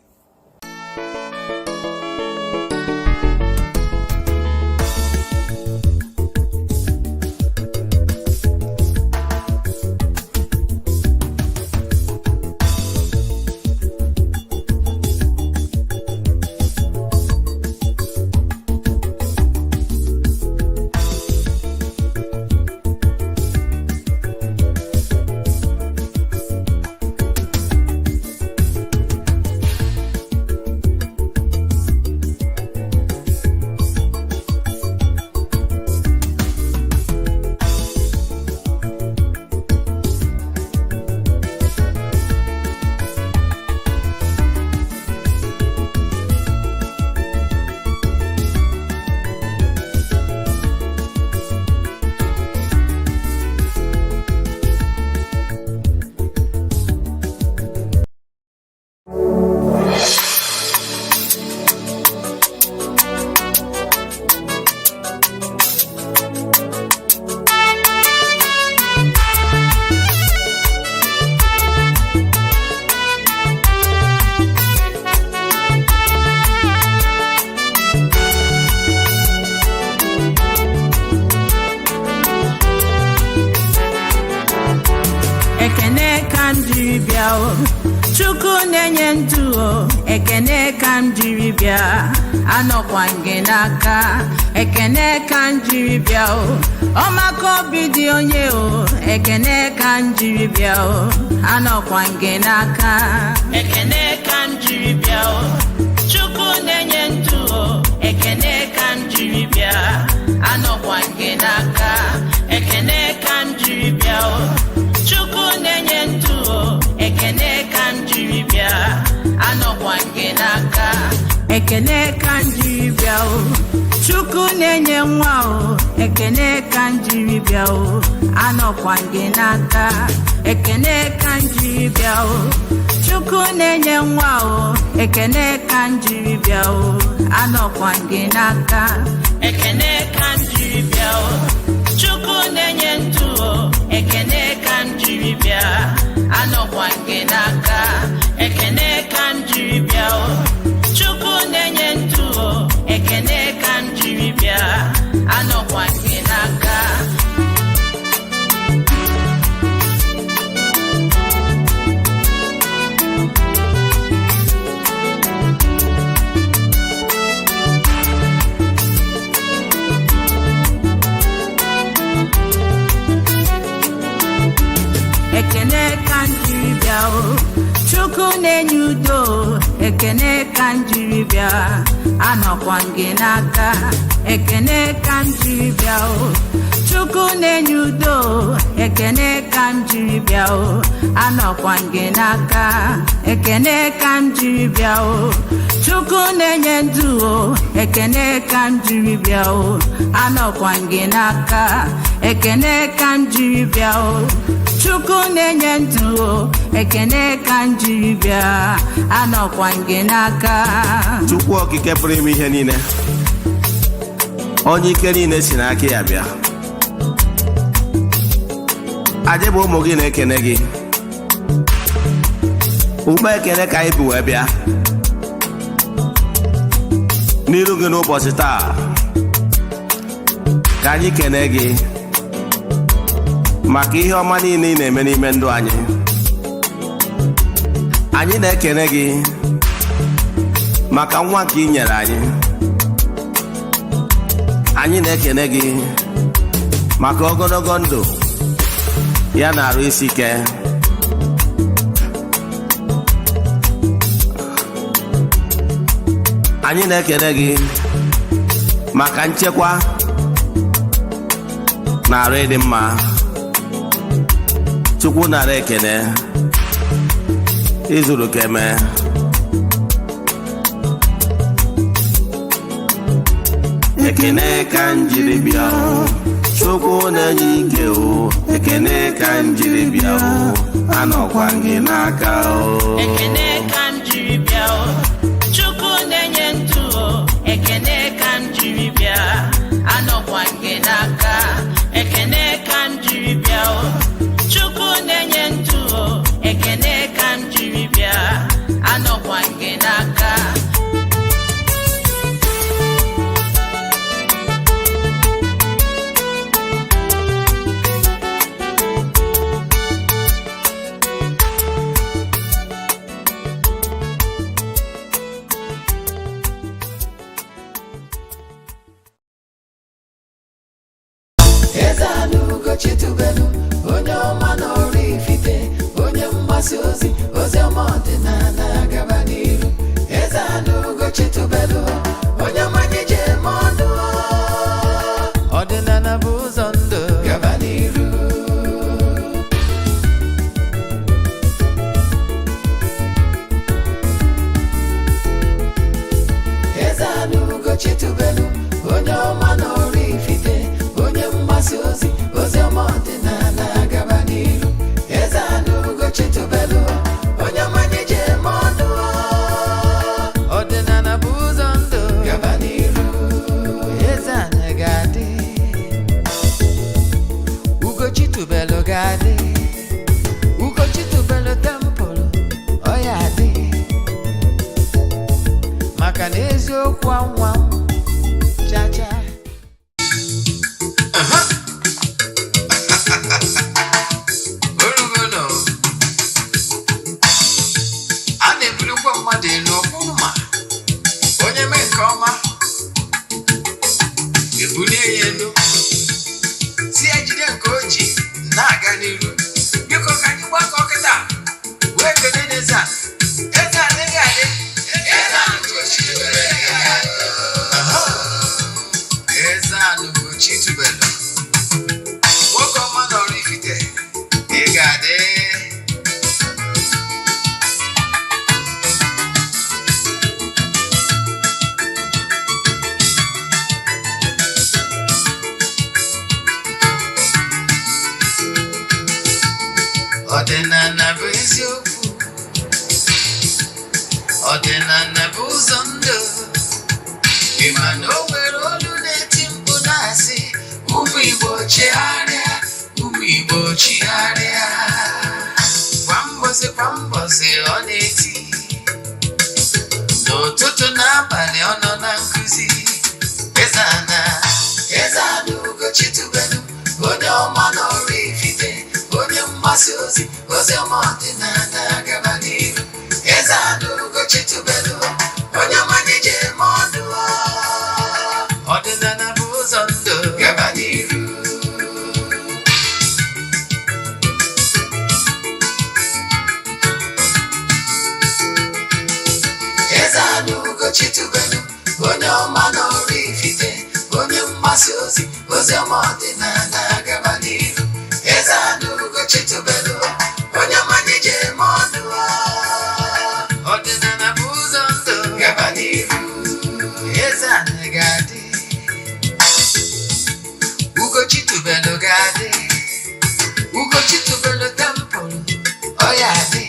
ka m jiri bịa o. Chukwu na-enye ndụ o, ekene ka m jiri bịa. Anọkwa m gị n'aka, ekene ka m jiri bịa o. Ọmaka obi dị onye o, ekene ka m jiri bịa o. Anọkwa m gị n'aka, ekene ka m jiri bịa o. Chukwu na-enye ndụ o, ekene ka m jiri bịa. Anọkwa m gị n'aka, ekene ka m jiri bịa o. Chukwu na-enye ndụ o, ekene ka m jiri bịa. Anọkwa m gị n'aka, ekene ka m jiri bịa o. Chukwu na-enye nwa o, ekene ka m jiri bịa o. Anọkwa m gị n'aka, ekene ka m jiri bịa o. Chukwu na-enye nwa o, ekene ka m jiri bịa o. Anọkwa m gị n'aka, ekene ka m jiri bịa o. Chukwu na-enye ndụ o, ekene ka m jiri bịa. Anọkwa m gị n'aka, ekene ka m jiri bịa o. Chukwu na-enye ndụ o, ekene ka m jiri bịa. Anọkwa m gị n'aka. Ekene ka m jiri bịa o. Chukwu na-enye udo o, ekene ka m jiri bịa. Anọkwa m gị n'aka, ekene ka m jiri bịa o. Chukwu na-enye udo o, ekene ka m jiri bịa o. Anọkwa m gị n'aka, ekene ka m jiri bịa o. Chukwu na-enye ndụ o, ekene ka m jiri bịa o. Anọkwa m gị n'aka, ekene ka m jiri bịa o. Chukwu na-enye ndụ o, ekene ka m jiri bịa. Anọkwa m gị n'aka. Chukwu okike pụrụ ime ihe niile, onye ike niile si n'aka ya bịa. Anyị bụ ụmụ gị na-ekene gị. Ugbo ekene ka anyị bụ wee bịa n'iru gị n'ụbọchị taa, ka anyị kene gị maka ihe ọma niile ị na-eme n'ime ndụ anyị. Anyị na-ekene gị maka nwa nke ị nyere anyị. Anyị na-ekene gị maka ogologo ndụ ya na arụ isi ike. Anyị na-ekene gị maka nchekwa na arụ ịdị mma. Chukwu nara ekene, izuru ka eme. Ekene ka m jiri bịa o, Chukwu na-enye ike o, ekene ka m jiri bịa o, anọkwa m gị n'aka o. Ekene ka m jiri bịa o. Chukwu na-enye ndụ o, ekene ka m jiri bịa. Anọkwa m gị n'aka, ekene ka m jiri bịa o. Chukwu na-enye ndụ o, ekene ka m jiri bịa. Anọkwa m gị n'aka. Eze-Ana Ugochi tubelu, onye ọma n'ọrụ ifite, onye mgbasa ozi, ozi ọma ọdịnala gaba n'iru. Eze-Ana Ugochi tubelu, onye ọma anyị ji eme ọnụ. Ọdịnala bụ ụzọ ndụ gaba n'iru. Eze-Ana Ugochi tubelu, onye ọma n'ọrụ ifite, onye mgbasa ozi, ozi ọma ọdịnala gaba n'iru. Eze-Ana Ugochi tubelu, onye ọma anyị ji eme ọnụ. Ọdịnala bụ ụzọ ndụ gaba n'iru. Eze-Ana ga-adị, Ugochi tubelu ga-adị, Ugochi tubelu temple, ọ ya adị. Maka na eziokwu anwa cha cha. Orugono. Eziokwu, ọdịnala bụ ụzọ ndụ. Ị ma na o nwere olu na-eti mkpu na-asị, ụmụ Igbo chigharịa, ụmụ Igbo chigharịa. Kwa mbọsị kwa mbọsị ọ na-eti, n'ụtụtụ n'abalị ọ nọ na nkụzi. Eze-Ana, Eze-Ana Ugochitubelu, onye ọma na Oraifite, onye mgbasa ozi ozi ọma ọdịnala gaba n'iru. Eze-Ana Ugochitubelu, onye ọma na-eje eme ọnụ. Ọdịnala bụ ụzọ ndụ, gaba n'iru. Eze-Ana Ugochitubelu, onye ọma na Oraifite, onye mgbasa ozi ozi ọma ọdịnala gaba n'iru. Eze-Ana Ugochitubelu, onye ọma na-eje eme ọnụ. Ọdịnala bụ ụzọ ndụ, gaba n'iru. Eze-Ana ga-adị, Ugochitubelu ga-adị, Ugochitubelu temple ọ ya adị,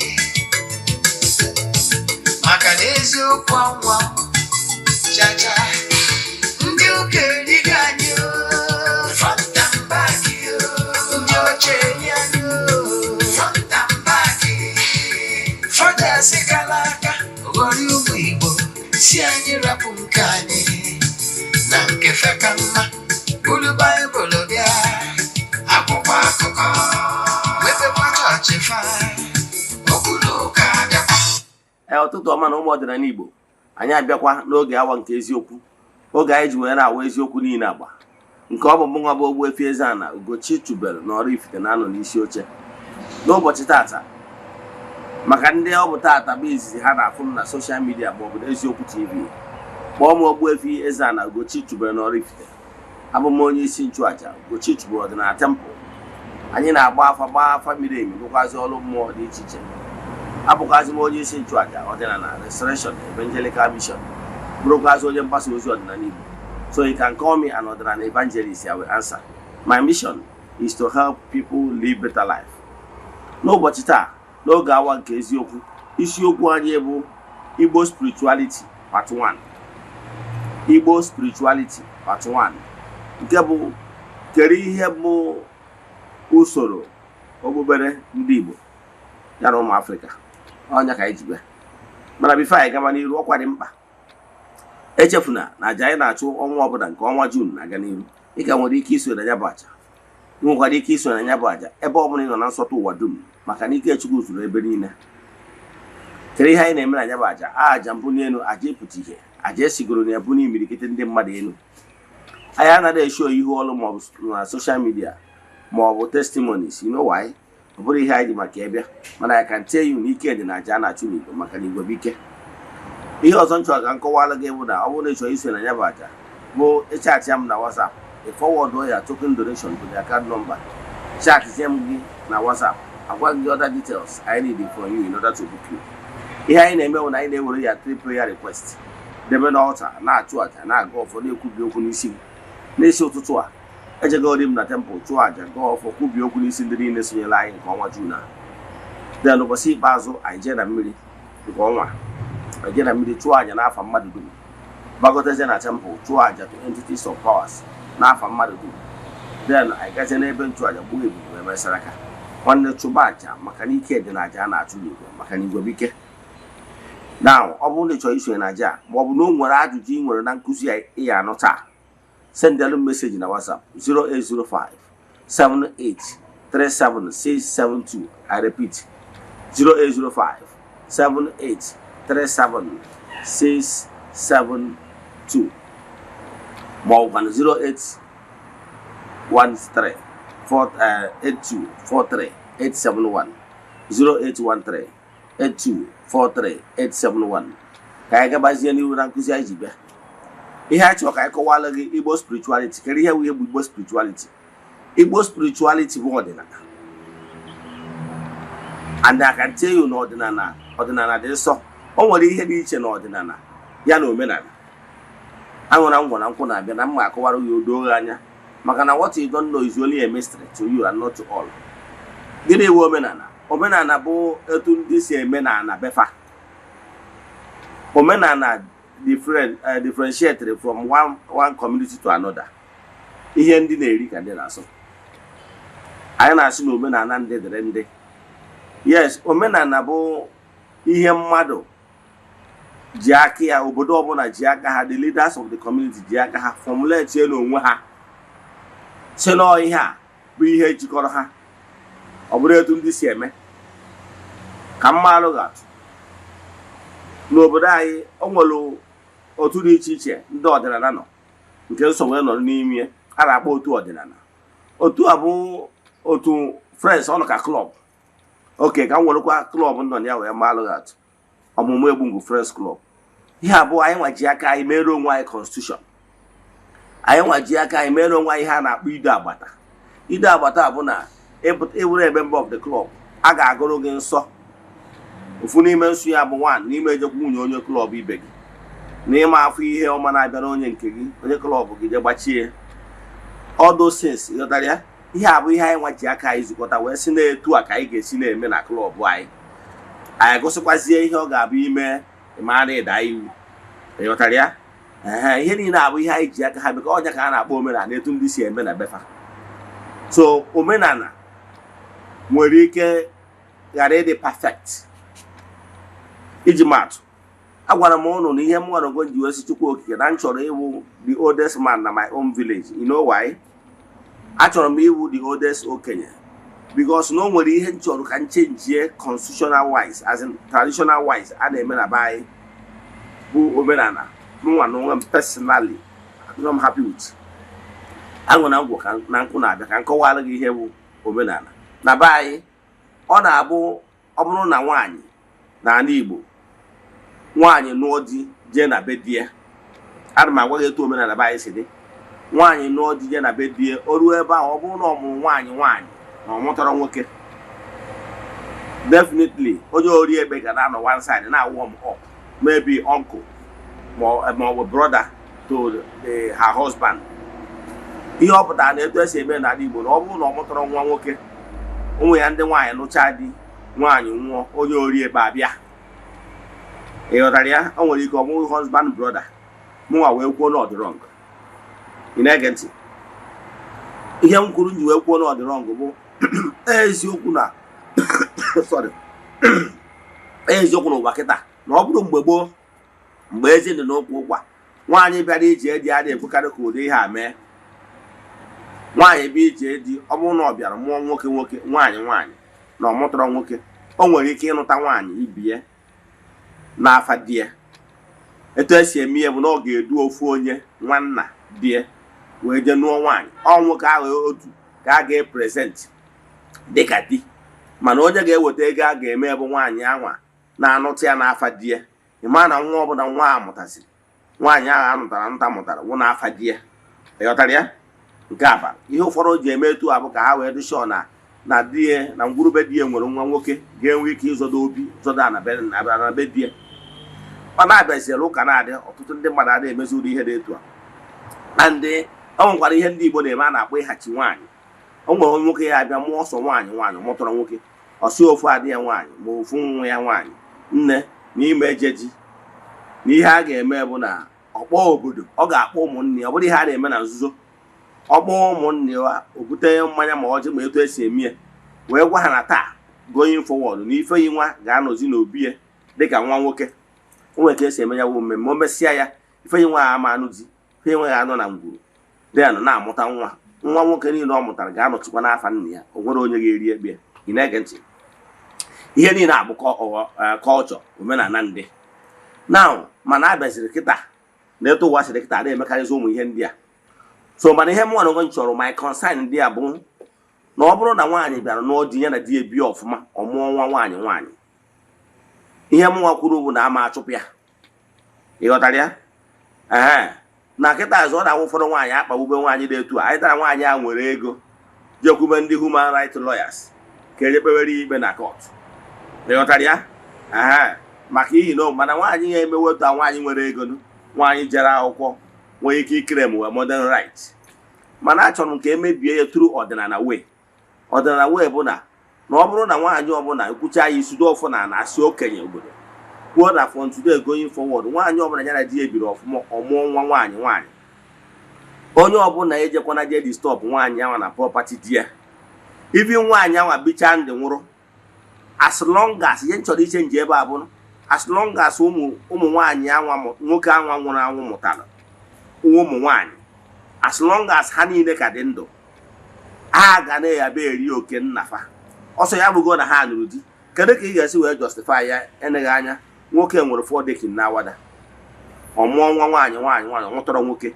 maka na eziokwu anwa chacha ndị ụka erigo anyị o, front and back o, ndị oche eri anyị o, front and back. Fọdụ kala aka ghọrọ ụmụ Igbo si anyị rapụ nke anyị na nke feka mma, buru Baịbụl bịa, akwụkwọ akụkọ mepekwa chọọchị fa, okwu na ụka bịakwa. Ee, ụtụtụ ọma na ụmụ ọdịnala Igbo. Anyị abịakwa n'oge awa nke eziokwu, oge anyị ji wee na-awa eziokwu niile agba nke ọ bụ mụnwa bụ Ogbuefi Eze-Ana Ugochitubelu na Oraifite na-anọ n'isi oche n'ụbọchị tata. Maka ndị ọ bụ tata bụ izizi ha na-afụ m na social media maọbụ n'Eziokwu TV, kpọọ m Ogbuefi Eze-Ana Ugochitubelu na Oraifite. Abụ m onye isi nchụaja Ugochitubelu Ọdịnala Temple. Anyị na-agba afa, gbaa afa miri emi, rụkwazị ọrụ mmụọ dị iche iche. Abụkwazị m onye isi nchụaja Ọdịnala Restoration Evangelical Mission, bụrụkwazị onye mgbasa ozi ọdịnala Igbo. So you can call me an ọdịnala evangelist, I will answer. My mission is to help people live better life. N'ụbọchị taa, n'oge awa nke eziokwu, isiokwu anyị bụ Igbo spirituality part 1. Igbo spirituality part 1, nke bụ kedu ihe bụ usoro okpukpere ndị Igbo ya na ụmụ Afrịka ọnya ka anyị ji bịa. Mana before anyị gaba n'iru, ọkwa dị mkpa, echefuna na aja anyị na-achụ ọnwa ọbụla nke ọnwa June na-aga n'iru. Ị ka nwere ike iso na ya bụ aja. Ị nwekwara ike iso na ya bụ aja ebe ọ bụla ị nọ na nsọtụ ụwa dum, maka na ike Chukwu zuru ebe niile. Kedu ihe anyị na-eme na ya bụ aja? Aja mbụ n'elu, aja ịpụta ihe, aja esigoro na ebu n'imirikiti ndị mmadụ elu. Anyị anaghị esho ihu ọrụ maọbụ na social media maọbụ testimonies. You know why? Ọ bụrụ ihe anyị ji maka ịbịa, mana I can tell you na ike dị na aja a na-achụ n'igwe, maka na igwe bụ ike. Ihe ọzọ m chọrọ ka m kọwara gị bụ na ọ bụrụ na ị chọrọ iso na ya bụ aja, bụ ịchat ya m na WhatsApp, ị forward ya token donation to the account number. Chatzie m gị na WhatsApp, agwa gị other details I need from you in order to book you. Ihe anyị na-eme bụ na anyị na-ewere ya three prayer request debe n'altar, na-achụ aja, na-aga ọfọ, na-ekwubi okwu n'isi gị. N'isi ụtụtụ a, ejegori m na temple chụọ aja, gaa ọfọ, kwubie okwu n'isi ndị niile sonyere anyị nke ọnwa June a. Then ụbọchị ikpeazụ, anyị jee na mmiri nke ọnwa, anyị jee na mmiri chụọ aja n'afa mmadụ dum, gbagotezie na temple chụọ aja to entities of powers n'afa mmadụ dum. Then anyị gazie n'ebe nchụaja gbuo ebube wee mesara aka. Nwanne, chụba aja, maka na ike dị na aja a na-achụ n'igwe, maka na igwe bụ ike. Now, ọ bụrụ na ị chọrọ isonye na aja a, ma ọ bụ na o nwere ajụjụ ị nwere na nkụzi a ị ya anụ taa, sendelu message na WhatsApp 0805 78 37672. I repeat, 0805 78 37672, ma ọ bụkwa 0813 4 8243 871, 0813 8243 871. Ka anyị gabazie n'ihu na nkụzi anyị ji bịa. Ihe a chọrọ ka anyị kọwalụ gị, Igbo spirituality. Kedu ihe bụ ihe bụ Igbo spirituality? Igbo spirituality bụ ọdịnala, and I can tell you na ọdịnala, ọdịnala dị nsọ. O nwere ihe dị iche na ọdịnala ya na omenala. Aṅụra ngwọ na nkwụ na-abịa na mma akọwara gị odo gị anya, maka na what you don't know is only a mystery to you and not to all. Gịnị bụ omenala? Omenala bụ etu ndị si eme na ana befa. Omenala different, differentiated from one community to another. Ihe ndị na-eri ka ndị na-asọ. Anyị na-asị na omenala ndị dịrị ndị. Yes, omenala bụ ihe mmadụ ji aka ya, obodo ọbụla ji aka ha, the leaders of the community ji aka ha formulate n'onwe ha, si nọọ ihe a bụ ihe jikọrọ ha. Ọ bụrụ etu ndị si eme ka mmalụ ga-atụ n'obodo anyị, o nwere otu dị iche iche ndị ọdịnala nọ, nke nsọ wee nọrọ n'ime a na-akpọ otu ọdịnala. Otu a bụ otu friends ọnụ ka club. Oke ka m werekwa club nọ na ya wee malụ ga-atụ, Ọmụmụ Egbungwu Friends Club. Ihe abụọ, anyị nwa ji aka anyị mere onwe anyị constitution, anyị nwa ji aka anyị mere onwe anyị ihe a na-akpọ ido agbata. Ido agbata bụ na ịbụrụ a member of the club, a ga-agụrụ gị nsọ. Ofu n'ime nsọ ya bụ nwan n'ime ejekwa nwunye onye club ibe gị, na ịma afọ ihe ọma na-abịara onye nke gị, onye club gị, je gbachie all those things. Ịghọtara ya? Ihe a bụ ihe anyị nwa ji aka anyị zukọta wee sị na-etu a ka anyị ga-esi na-eme na club anyị. Anyị gụsịkwazie ihe ọ ga-abụ ime ịmara ịda iwu. Ịghọtara ya? Ee, ihe niile abụ ihe anyị ji aka ha meka. Ọnya ka a na-akpọ omenala, etu ndị si eme na befa. So omenala nwere ike ghara ịdị perfect. Iji maatụ, agwara m ụnụ na ihe m nwere ogo ji wee sị Chukwu Okike na m chọrọ ịwụ the oldest man na my own village. You know why achọrọ m ịwụ the oldest okenye? Because na o nwere ihe m chọrọ ka m changie constitutional wise, as in traditional wise a na-eme na be anyị, bụ omenala mụnwa na onwe m personally adịrọ m happy with. Aṅụ na ngwọ ka na nkwụ na-abịa ka m kọwara gị ihe bụ omenala na be anyị. Ọ na-abụ ọ bụrụ na nwaanyị n'ala Igbo, nwaanyị nụọ di jee na be di ya, ana m agwa gị etu omenala be anyị si dị. Nwaanyị nụọ di jee na be di ya, o ruo ebe ahụ, ọ bụrụ na ọ mụrụ nwaanyị nwaanyị na ọ mụtara nwoke, definitely onye ori ekpe ga na-anọ one side na warm up, maybe uncle ma ọ bụ brother to her husband. Ihe ọ pụtara na etu esi eme n'ala Igbo, na ọ bụrụ na ọ mụtara nwa nwoke, ụmụ ya ndị nwaanyị nụchaa di, nwaanyị nwụọ, onye ori ekpe abịa. Ị ghọtara ya? O nwere ike ọ bụghị husband brother. Mụnwa wee kwuo na ọ dị wrong. Ị na-ege ntị? Ihe m kwuru m ji wee kwuo na ọ dị wrong bụ eziokwu na, sorry, eziokwu n'ụwa kịta, na ọ bụrụ mgbe gboo, mgbe ezi dị n'ụkwụ ụkwa, nwaanyị bịara ije di a na-ekwekarị ka ụdị ihe a mee. Nwaanyị bịa ije di, ọ bụrụ na ọ bịara mụọ nwoke nwoke, nwaanyị nwaanyị, na ọ mụtara nwoke, o nwere ike ịnụta nwaanyị ibie n'afa di ya. Etu esi eme ihe bụ na ọ ga-edu ofu onye nwanna di ya wee jee nụọ nwaanyị. Ọ nwoke ahụ otu ka a ga-epresent dịka di, mana onye ga-eweta ego a ga-eme bụ nwaanyị anwa na-anụta ya n'afa di ya. Ị ma na nwa ọbụla nwa a mụtasịrị, nwaanyị ahụ anụtara nta mụtara, nwụ n'afa di ya. Ị ghọtara ya? Nke a bara ihe ụfọdụ ji eme etu a bụ ka ha wee dị sure na di ya na ngwurube di ya nwere nwa nwoke ga-enwe ike ịzọdo obi zọdo ana be di ya. Mana abịaziela ụka na-adị, ọtụtụ ndị mmadụ adịghị emezi ụdị ihe dị etu a. Na ndị o nwekwara ihe ndị Igbo na-eme a na-akpọ ịhachi nwaanyị. O nwere nwoke ya abịa mụọ ọsọ nwaanyị nwaanyị, mụtara nwoke, ọsị ofu adị ya nwaanyị ma ofu nwa ya nwaanyị, nne n'ime ejeji na ihe a ga-eme bụ na ọkpọ obodo, ọ ga-akpọ ụmụnne ya. Ọ bụrụ ihe a na-eme na nzuzo, ọ kpọọ ụmụnne ya, o bute mmanya ma ọjị ma etu esi eme ya, wee gwa ha na taa going forward na Ifeyi nwa ga-anọzi n'obi ya dịka nwa nwoke. O nwere ka esi eme ya bụ mmemme. O mesịa ya, Ifeyi nwa ama anụ di, Ifeyi nwa ga-anọ na ngwuru den na-amụta nwa. Nwa nwoke niile ọ mụtara ga-anọchikwa n'afa nna ya. O nwere onye ga-eri ekpe ya. Ị na-ege ntị? Ihe niile abụ kọlchọ, omenala ndị now. Mana abịaziri kịta na etu ụwa siri kịta, na-emekarịzi ụmụ ihe ndị a. So mana ihe mụnwa na onwe m chọrọ, my concern ndị a bụ na ọ bụrụ na nwaanyị bịara nụọ di, ya na di ebi ọfụma, ọ mụọ nwa nwaanyị nwaanyị, ihe mụnwa kwuru bụ na ama achụpụ ya. Ị ghọtara ya? Ee, na kịta azụ ọ na-awụ ụfọdụ nwaanyị akpagbube nwaanyị dị etu a. Anyị tara nwaanyị a nwere ego jekwube ndị human rights lawyers ka eje kpewere ya ikpe na court. Ị ghọtara ya? Ee, maka ihi na mana nwaanyị ya emewe otu a, nwaanyị nwere ego, nwaanyị jere akwụkwọ, nwee ike ikere m wee modern right. Mana achọrọ m ka emebie ya through ọdịnala way. Ọdịnala way bụ na Na ọ bụrụ na nwaanyị ọbụla ekwucha ya isudo ọfụ na na-asị okenye obodo kwuo na from today going forward, nwaanyị ọbụla ya na di ya biri ọfụma, ọmụọ nwa nwaanyị, nwaanyị onye ọbụla ejekwana je disturb nwaanyị anwa na property di ya. Even nwaanyị anwa bichaa ndị nwụrụ, as long as ihe m chọrọ iche nje ebe a bụrụ, as long as ụmụ nwaanyị anwa nwoke anwa nwụrụ anwụ mụtara ụmụ nwaanyị, as long as ha niile ka dị ndụ, ha ga na-ebe eri oke nnafa. Ọsọ ya bụgo na ha nụrụ di, kedu ka ị ga-esi wee justify ya? Eneghị anya nwoke nwere four decking na awada, ọ mụọ nwa nwaanyị, nwaanyị nwaanyị nwụtọrọ nwoke,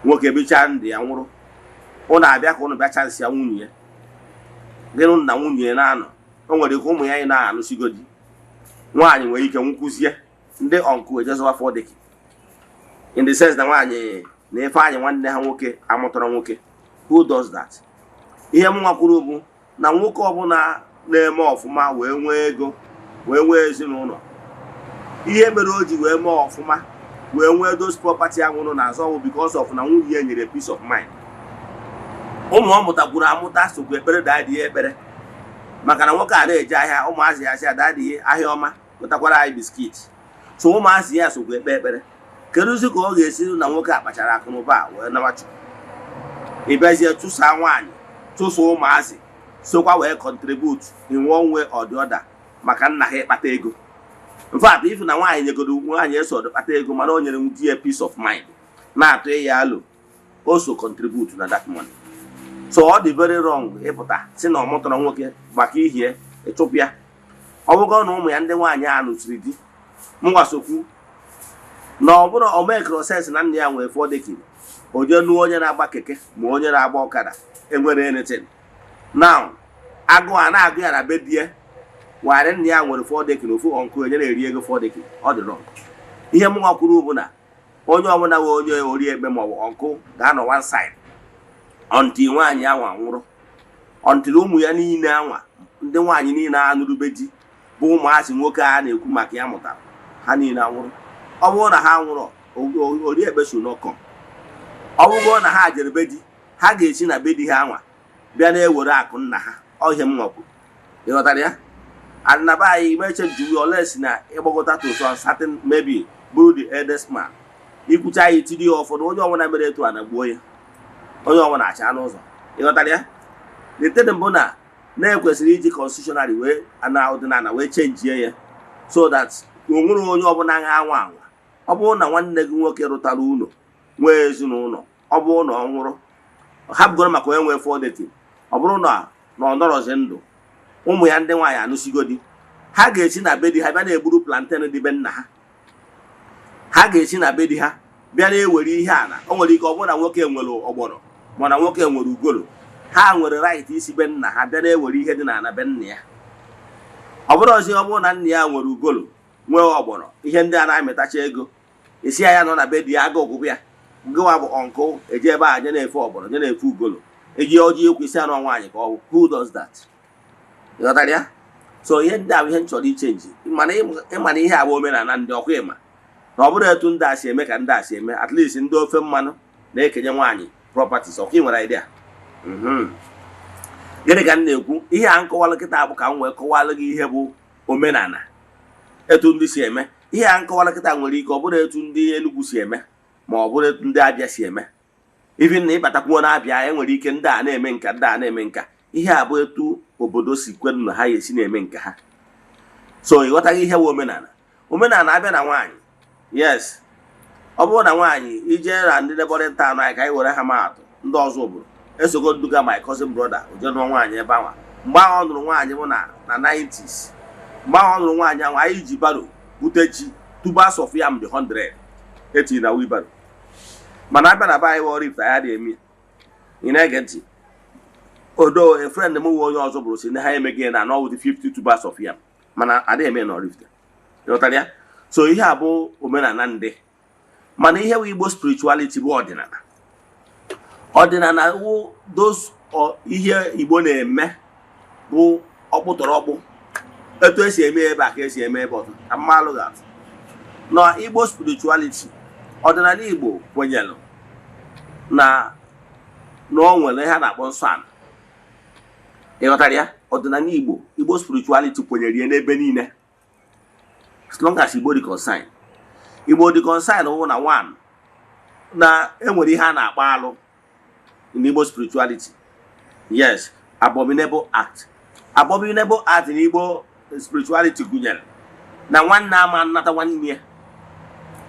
nwoke bichaa ndị ya nwụrụ, ụnụ abịa ka ụnụ bịa chance ya nwunye ya, gịnụ na nwunye ya na-anọ. O nwere ike ụmụ ya anyị na-anụsigo di, nwaanyị nwere ike nwụkwuzie, ndị uncle ejezowa four decking, in the sense na nwaanyị na Ifeanyị nwanne ha nwoke amụtara nwoke. Who does that? Ihe m nwakwuru bụ na nwoke ọbụla na-eme ọfụma wee nwee ego, wee nwee ezinụlọ, ihe mere o ji wee mee ọfụma wee nwee those property ahụ nọ n'azụ ọwụ because of na nwunye ya nyere peace of mind. Ụmụ ọ mụtakwuru amụta sokwa ekpere daddy ya ekpere, maka na nwoke a na-eje ahịa, ụmụazị ya sị ya, "Daddy, ahịa ọma, gotakwara anyị biscuit." So ụmụazị ya sokwa ekpe ekpere. Kedụzi ka ọ ga-esi na nwoke a kpachara akụ na ụba a wee nawa Chukwu, ị bịazie chụsaa nwaanyị, chụsa ụmụazị sokwa wee contribute in one way or the other maka nna ha ịkpata ego? In fact, if na nwaanyị nyegodo nwaanyị eso kpata ego, mana o nyere di ya peace of mind, na-atụ ya alo, o so contribute na that money. So ọ dị very wrong ịpụta si na ọ mụtara nwoke maka ihie ịchụpụ ya. Ọ bụgo na ụmụ ya ndị nwaanyị a nụsiri di, mụnwasokwu na ọ bụrụ o mekro sense na nna ya nwee four decking, o jee nụọ onye na-agba keke ma onye na-agba ọkada enwere anything. Now agụụ a na-agụ ya na be di ya, warị nna ya nwere four decking, ofu uncle onye na-eri ego four decking. Ọ dị wrong. Ihe mụnwa kwuru bụ na onye ọbụla nwe onye ori ekpe maọbụ uncle ga-anọ one side until nwaanyị anwa nwụrụ, until ụmụ ya niile anwa ndị nwaanyị niile a nụrụbe di, bụ ụmụazị nwoke a na-ekwu maka ya mụtara, ha niile anwụrụ. Ọ bụrụ na ha nwụrụ, ori ekpe so n'ọkọ. Ọ bụrụ na ha jere be di, ha ga-esi na be di ha anwa bịa na-ewere akụ nna ha. Ọ ihe m nwakwu, ị ghọtara ya? And na be anyị imeche njuwe oles na ịgbagọta to some certain, maybe bụrụ the eldest man, ikwucha ya, itiri ya ụfọdụ. Onye ọbụla mere etu a na gbuo ya, onye ọbụla acha n'ụzọ. Ị ghọtara ya? The thing bụ na na-ekwesịrị iji constitutionally wee na ọdịnala wee chenjie ya, so that o nwere onye ọbụla ga-anwa anwa. Ọ bụrụ na nwanne gị nwoke rụtara ụlọ, nwee ezinụlọ, ọ bụrụ na ọ nwụrụ, hapụgoro maka onye nwee four decking, ọ bụrụ na ọ nọrọzi ndụ, ụmụ ya ndị nwaanyị anụsigo di, ha ga-esi na be di ha bịa na-egburu plantain dị be nna ha. Ha ga-esi na be di ha bịa na-ewere ihe ala. O nwere ike ọ bụrụ na nwoke nwere ọgbọnọ, mana nwoke nwere ugolo, ha nwere right isi be nna ha bịa na-ewere ihe dị n'ala be nna ya. Ọ bụrụ ọzọ, ọ bụrụ na nna ya nwere ugolo, nwee ọgbọnọ, ihe ndị a na-amịtacha ego, esi ya nọ na be di ya, aga ọgwụgwụ ya. Gịnwa bụ uncle eje ebe a je na-efe ọgbọnọ, je na-efe ugolo, eji ọjị ekwu isi anụ nwaanyị ka ọ bụ. Who does that? Ịghọtara ya? So ihe ndị a bụ ihe m chọrọ ichenji. Mana ịma na ihe a bụ omenala ndị ọkwa. Ịma na ọ bụrụ etu ndị a si eme ka ndị a si eme, at least ndị ofe mmanụ na-ekenye nwaanyị properties. Ọkwa ị nwere idea? Gịnị ka m na-ekwu? Ihe a nkọwalụ kịta bụ ka m wee kọwalụ gị ihe bụ omenala, etu ndị si eme. Ihe a nkọwalụ kịta nwere ike ọ bụrụ etu ndị Enugu si eme, ma ọ bụrụ etu ndị Abịa si eme. Even na ịbatakwuo na-abịa, enwere ike ndị a na-eme nka, ndị a na-eme nka. Ihe a bụ etu obodo si kwenu na ha ga-esi na-eme nke ha. So ịghọtaghị ihe bụ omenala? Omenala abịa na nwaanyị, yes, ọ bụrụ na nwaanyị ije na ndị neighboring town anyị, ka anyị were ha maatụ, ndị ọzọ obodo esogo nduga my cousin brother oje nụọ nwaanyị ebe ahụ. Mgbe ahụ ọ nụrụ nwaanyị bụ na 90s. Mgbe ahụ ọ nụrụ nwaanyị ahụ, anyị ji barrow bute ji, tubers of yam dị 100 etiri na wheelbarrow. Mana abịa na be anyị wụ Oraifite, anyị adịghị eme ya. Ị na-ege ntị? Odo a friend m nwe onye ọzọ bụrụ si na ha emeghị ya na anọ with 50 tubers of yam, mana adịghị eme ya na Oraifite. Ịghọtara ya? So ihe a bụ omenala ndị, mana ihe bụ Igbo spirituality bụ ọdịnala. Ọdịnala wụ those ihe Igbo na-eme bụ ọkpụtọrọkpụ, etu esi eme ebe a ka esi eme ebe ọzọ. Ka mmalụ ga-atụ na Igbo spirituality, ọdịnala Igbo kwenyere na o nwere ihe a na-akpọ nsọ ala. Ịghọtara ya? Ọdịnala Igbo, Igbo spirituality kwenyere ya n'ebe niile, as long as Igbo dị concern. Igbo dị concern wụ na one, na enwere ihe a na-akpọ alụ in Igbo spirituality. Yes, abominable act. Abominable act in Igbo spirituality gụnyere na nwanne ama nnata nwanne ya.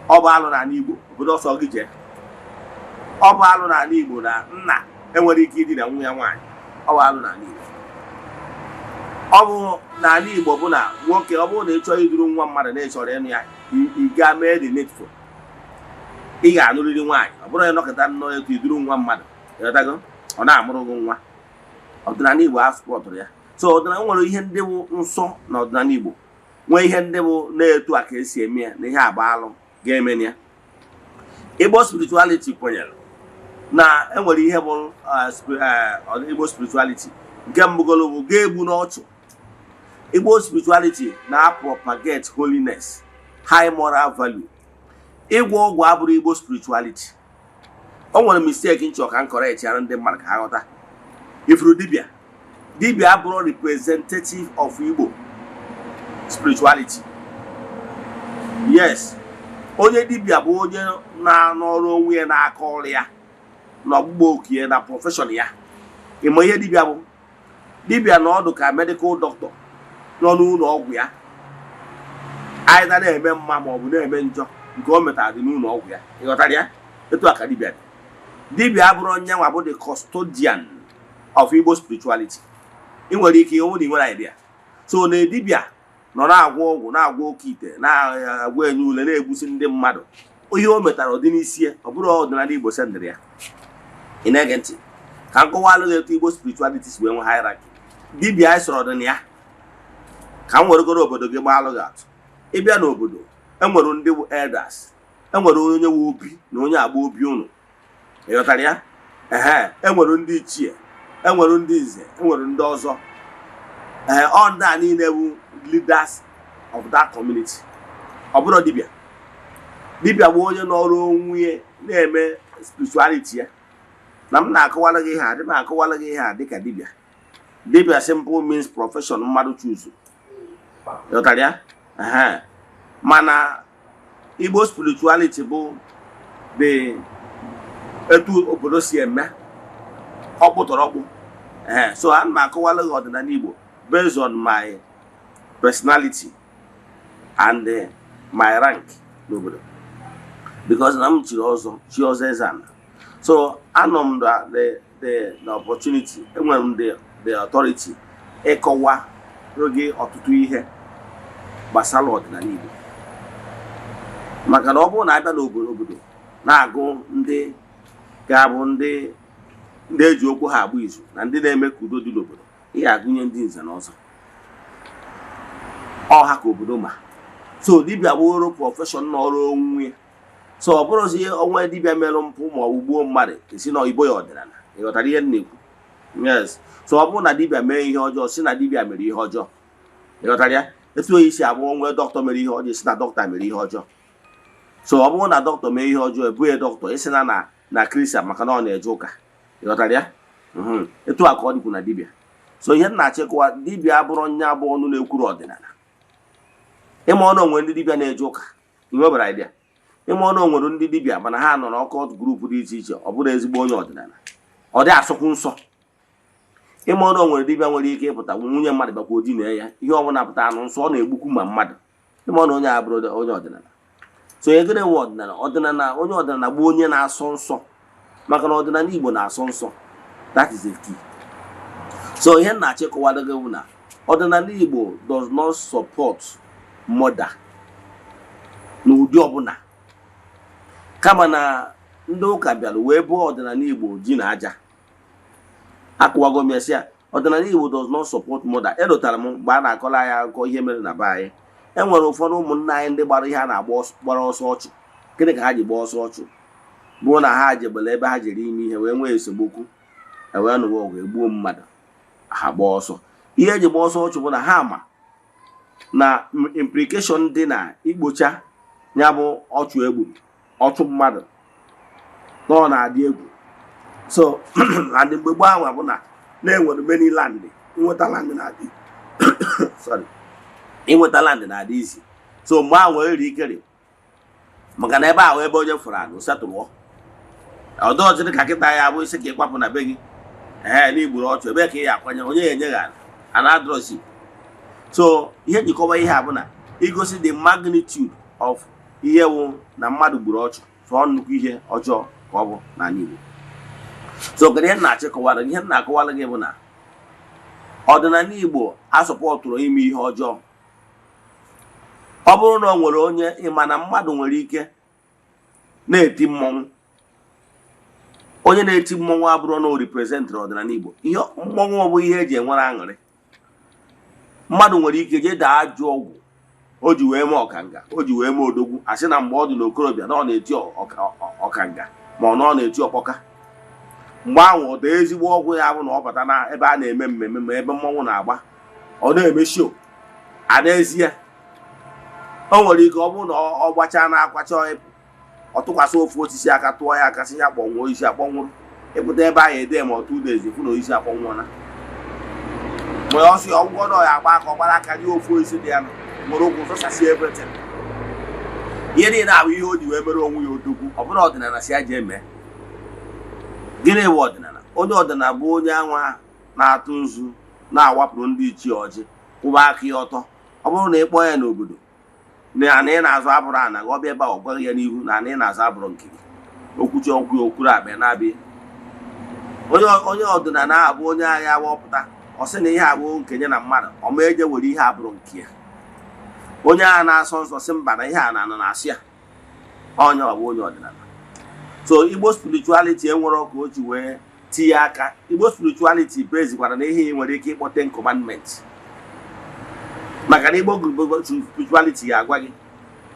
Ọ bụ alụ n'ala Igbo. Obodo ọsọ gị jee, ọ bụ alụ n'ala Igbo na nna enwere ike idina nwa ya nwaanyị. Ọ bụ alụ n'ala Igbo. Ọ bụ n'ala Igbo bụ na nwoke, ọ bụrụ na ị chọrọ iduru nwa mmadụ na ị chọrọ ịnụ ya, ị gaa mee the needful, ị ga-anụrịrị nwaanyị. Ọ bụrụ na ịnọkọta nnọọ etu iduru nwa mmadụ, ịghọtago, ọ na-amụrụ gị nwa. Ọdịnala Igbo asupportụrụ ya. So ọdịnala nwere ihe ndị bụ nsọ na ọdịnala Igbo, nwee ihe ndị bụ na-etu a ka esi eme ya na ihe agba alụ ga-eme ya. Igbo spirituality kwenyere na enwere ihe bụ Igbo spirituality. Nke mbụgolo bụ ga-egbu n'ọchụ. Igbo spirituality na-propagate holiness, high moral value. Ịgwọ ọgwụ abụrụ Igbo spirituality. O nwere mistake nchọ ka m correct ya ndị mmadụ ka ha ghọta. Ifuru dibịa, dibịa abụrụ representative of Igbo spirituality. Yes, onye dibịa bụ onye na-anọrọ onwe ya n'aka ọrụ ya na ọgbụgba oku ya na profession ya. Ịma ihe dibịa bụ? Dibịa na ọdụ ka medical doctor nọ n'ụlọ ọgwụ ya. Anyị na na-eme mma ma ọ bụ na-eme njọ, nke o metara dị n'ụlọ ọgwụ ya. Ịghọtara ya? Etu a ka dibịa dị. Dibịa abụrụ onye nwa bụ the custodian of Igbo spirituality. Ị nwere ike ịhụ na ị nwere idea. So na dibịa nọ na-agwọ ọgwụ, na-agwọ oke ite, na-agwọ enye ule, na-egbusi ndị mmadụ, ihe o metara ọ dị n'isi ya. Ọ bụrụ ọdịnala Igbo sendịrị ya. Ị na-ege ntị ka m kọwalụ gị etu Igbo spirituality si wee nwe hierarchy. Dibịa anyị sọrọ dị na ya ka m weregoro obodo gị gbaalụ gị atụ. Ịbịa n'obodo, enwere ndị bụ elders, enwere onye nwe obi na onye agba obi ụnụ. Ịghọtara ya? Ehe, enwere ndị ichie, enwere ndị nze, enwere ndị ọzọ. Ee, ọ ndị a niile bụ leaders of that community. Ọ bụrụ dibịa, dibịa bụ onye nọrọ onwe ya na-eme spirituality ya. Na m na-akọwara gị ihe a dị m akọwara gị ihe a dịka dibịa. Dibịa simple means profession mmadụ choose. Ịghọtara ya? Ehe. Mana Igbo spirituality bụ the etu obodo si eme ọkpụtọrọkpụ. Ee, so ana m akọwara gị ọdịnala Igbo based on my personality and my rank n'obodo, because na m chiri ọzọ, chi ọzọ eze ana. So anọ m the opportunity, enwere m the authority ịkọwa gị ọtụtụ ihe gbasara ọdịnala Igbo, maka na ọ bụrụ na abịa n'obodo, obodo na-agụ ndị ga-abụ ndị eji okwu ha agba izu na ndị na-eme ka udo dị n'obodo, ị ga-agụnye ndị nze na ọzọ ọha ka obodo ma. So dibịa bụrụ profession n'ọrụ onwe ya. So ọ bụrụzi onwe dibịa merụ mpụ ma ọ bụ gbuo mmadụ, esi na Igbo ya ọdịnala. Ị ghọtara ihe m na-ekwu? Yes. So ọ bụrụ na dibịa mee ihe ọjọọ, si na dibịa mere ihe ọjọọ. Ị ghọtara ya? Etu oyi si abụ onwe dọkịta mere ihe ọjọọ, si na dọkịta mere ihe ọjọọ. So ọ bụrụ na dọkịta mee ihe ọjọọ, ebughị dọkịta isi na Christian maka na ọ na-eje ụka. Ị ghọtara ya? Etu a ka ọ dịkwu na dibịa. So ihe m na-achịkwa, dibịa abụrụ onye abụọ ọnụ na-ekwuru ọdịnala. Ịma ọnụ onwe ndị dibịa na-eje ụka, ị nwebara idea. Ịma ọnụ onwere ndị dibịa mana ha nọ n'occult group dị iche iche, ọ bụrụ ezigbo onye ọdịnala, ọ dị asụkwu nsọ. Ịma ọnụ onwere dibịa nwere ike ịpụta nwunye mmadụ bakwa odina ya, ihe ọbụla pụta anụ nsọ, ọ na-egbukwu ma mmadụ. Ịma ọnụ onye abụrụ onye ọdịnala. So egere nwe ọdịnala, ọdịnala, onye ọdịnala bụ onye na-asọ nsọ, maka na ọdịnala Igbo na-asọ nsọ. That is the key. So ihe m na-achọ ịkọwado gị bụ na ọdịnala Igbo does not support murder n'ụdị ọbụla, kama na ndị ụka bịara wee bụọ ọdịnala Igbo ji na aja. Akụwago m ya, sị ya ọdịnala Igbo does not support murder. Elotara m mgbe a na-akọrọ anyị akụkọ ihe mere na be anyị. E nwere ụfọdụ ụmụnna anyị ndị gbara ihe a na-agba gbara ọsọ ọchụ. Gịnị ka ha ji gbaa ọsọ ọchụ? Bụ na ha jebere ebe ha jere ime ihe wee nwee esemokwu, e wee nụwa ọgụ, egbuo mmadụ, ha gbaa ọsọ. Ihe eji gba ọsọ ọchụ bụ na ha ma na implication dị na ikpocha ya bụ ọchụ egburu, ọchụ mmadụ, na ọ na-adị egwu. So and mgbe gboo ahụ bụ na na-enwere many land Inweta land na-adị, sorry, inweta land na-adị easy. So mgbe ahụ nwere ikere maka na ebe ahụ ebe onye fụrụ anụ setụlụọ ọdọ ọchịrị ka kịta ya bụ isi ka ịkwapụ na be gị. Ee, n'igburu ọchụ ebe ka ị ya akwanye onye ya enye gị ala ana adrọsi. So ihe njikọba ihe a bụ na igosi the magnitude of ihe wụ na mmadụ gburu ọchụ. So nnukwu ihe ọjọọ ka ọ bụ n'ala Igbo. So kedu ihe m na-achịkọwara gị? Ihe m na-akọwara gị bụ na ọdịnala Igbo asọpọtụrụ ime ihe ọjọọ. Ọ bụrụ na ọ nwere onye ịma na mmadụ nwere ike na-eti mmọnwụ, onye na-eti mmọnwụ abụrụ na o representịrị ọdịnala Igbo. Ihe mmọnwụ bụ ihe eji enwere aṅụrị. Mmadụ nwere ike jee daa ajọ ọgwụ o ji wee mee ọkanga, o ji wee mee odogwu, asị na mgbe ọ dị n'okorobịa na ọ na-eti ọkanga ma ọ na ọ na-eti ọkpọka. Mgbe ahụ ọ dị ezigbo ọgwụ ya bụ na ọ bata na ebe a na-eme mmemme ma ebe mmọnwụ na-agba, ọ na-eme show a. N'ezie, o nwere ike ọ bụrụ na ọ gbachaa na akwacha ịpụ, ọ tụkwasị ofu osisi aka, tụọ ya aka, sị ya kpọnwụọ, isi akpọnwụrụ. Ịpụta ebe ahụ ede ma ọ 2 days fụ na osisi akpọnwụọla. Mgbe ọ sị ọgwụgwọ na ọ ya agba aka, ọ gbara aka nye ofu osisi dị ya nụ, nwere ụkwụ zọchasị everything. Ihe niile ahụ ihe o ji wee mere onwe ya odogwu. Ọ bụrụ ọdịnala si ya jee mee gịnị bụ ọdịnala? Onye ọdịnala bụ onye anwa na-atụ nzu, na-awapụrụ ndị ichie ọjị, kwụba aka ya ọtọ. Ọ bụrụ na ị kpọọ ya n'obodo na ana ị na-azụ abụrụ ana gị, ọ bịa ebe a, ọ gwaghị ya n'ihu na ana ị na-azụ abụrụ nke gị. Okwuchi okwu ya, okwuru akpa ya na-abịa. Onye ọdịnala abụ onye agha wọpụta, ọ sị na ihe abụ nke ya na mmadụ ọma eje were ihe abụrụ nke ya. Onye agha na-asọ nsọ sị mba, na ihe a na ana na-asị ya. Onye ọ bụ onye ọdịnala. So Igbo spirituality enwere ka o ji wee tinye aka. Igbo spirituality bezikwara na ihe ị nwere ike ịkpọ Ten Commandments, maka na Igbo spirituality ga-agwa gị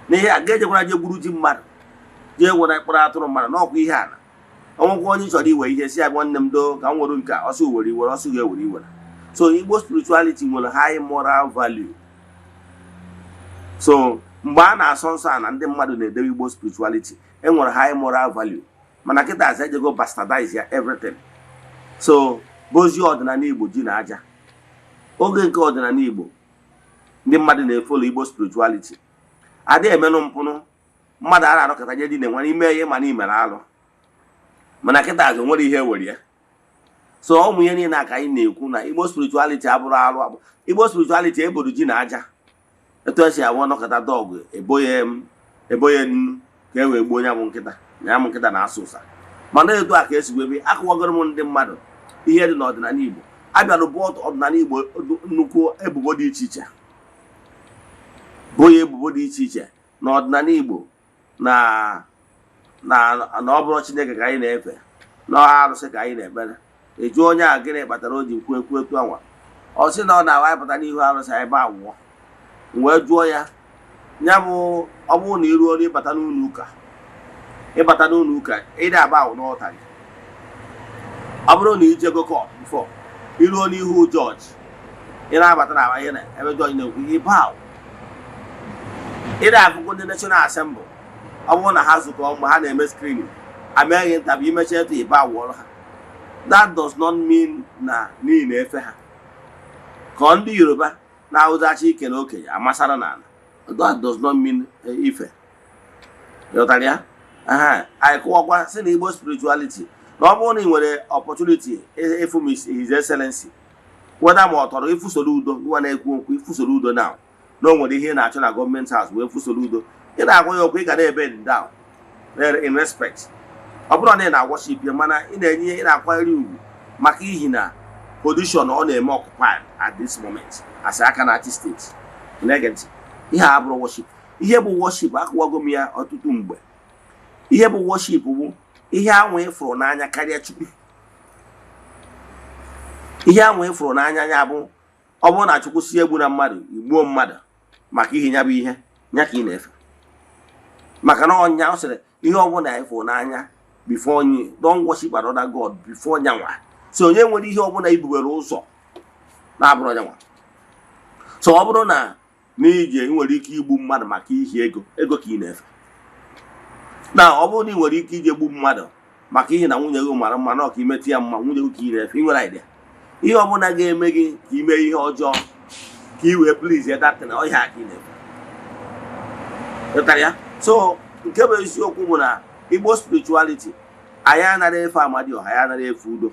na ihe a ga-ejekwara je gburu ji mmadụ, jee were mkpụrụ atụrụ mmadụ n'ọkwa ihe ala. Ọnwụkwa onye chọrọ iwe ihe si ya, "Nwanne m, doo ka m nwere nke a," ọsọ were iwere, ọsọ ga-ewere iwere. So Igbo spirituality nwere high moral value. So mgbe a na-asọ nsọ a na ndị mmadụ na-edebe Igbo spirituality, enwere high moral value. Mana kịta aza ejego bastardize ya everything. So bozie ọdịnala Igbo ji na aja. Oge nke ọdịnala Igbo, ndị mmadụ na-efollow Igbo spirituality, adịghị emenụ mpụnụ mmadụ a na-arọkọta je dị na-enwe ime ihe, mana imere alụ. Mana kịta azụ nwere ihe ewere ya. So ụmụ ihe niile a ka anyị na-ekwu na Igbo spirituality abụrụ alụ abụ. Igbo spirituality eboro ji na aja etu esi abụ nọkọta dọgụ eboye nnu ka e wee gbuo onye bụ nkịta na ya bụ nkịta na-asụ ụsa. Mana etu a ka esi wee bịa akụwagoro m ndị mmadụ ihe dị n'ọdịnala Igbo. Abịara bụ ọdịnala Igbo nnukwu ebubo dị iche iche, bụ ya ebubo dị iche iche na ọdịnala Igbo na ọ bụrụ Chineke ka anyị na-efe, na arụsị ka anyị na-ekpere. Eju onye a, gịnị kpatara o ji kwu ekwu etu anwa? Ọ sị na ọ na-awapụta n'ihu arụsị ebe awụọ. Wee jụọ ya, ya bụ ọ bụrụ na iruo n'ịbata n'ụlọ ụka, ịbata n'ụlọ ụka, ịdị aba ahụ n'ọta gị. Ọ bụrụ na ijego court before iruo n'ihu jọji, ị na-abata na ihe na ebe jọji na-ekwu ịba ahụ, ị na-afụkwu ndị National Assembly. Ọ bụrụ na ha zukọ, mgbe ha na-eme screening, ameghị ntabi imecha etu ịba awụọrọ ha. That does not mean na n'ihi na-efe ha ka ndị Yoruba na-ahụzachi ike na okenye amasara n'ala. That does not mean ife. Ịghọtara ya? Aha anyị kụwakwa sị na Igbo spirituality, na ọ bụrụ na ị nwere opportunity ịfụ His Excellency, weda ma ọ tọrọ ịfụ Soludo nwa na-ekwu okwu, ịfụ Soludo now, na o nwere ihe ị na-achọ na government house, wee fụ Soludo, ị na-agwa ya okwu, ị ga na-ebe down in respect. Ọ bụrụ na ị na-worship ya, mana ị na-enye, ị na-akwanyere ugwu maka ihi na position ọ na-eme occupy at this moment as aka na-achị steeti. Ị na-ege ntị? Ihe a abụrụ worship. Ihe bụ worship, akụwago m ya ọtụtụ mgbe. Ihe bụ worship bụ ihe anwa ịfụrụ n'anya karịa Chukwu. Ihe anwa ịfụrụ n'anya ya bụ ọ bụrụ na Chukwu si egbu na mmadụ, igbuo mmadụ maka ihe ya bụ ihe ya ka ị na-efe, maka na ọnya ọ sịrị ihe ọbụla ịfụrụ n'anya before onye, don't worship another god before nyanwa. So onye nwere ihe ọbụla ibubere ụzọ na-abụrụ nyanwa. So ọ bụrụ na n'ije ị nwere ike igbu mmadụ maka ihi ego, ego ka ị na-efe. Na ọ bụrụ na ị nwere ike ije gbu mmadụ maka ihe na nwunye gị mara mma, na ọka imetụ ya mma, nwunye gị ka ị na-efe. Ị nwere idea? Ihe ọbụla ga-eme gị ka ime ihe ọjọọ ka ị wee please that thing, ọ ihe a ka ị na-efe. Ghọtara ya? So nke bụ eziokwu bụ na Igbo spirituality, anyị anaghị efe Amadioha, anyị anaghị efe udo,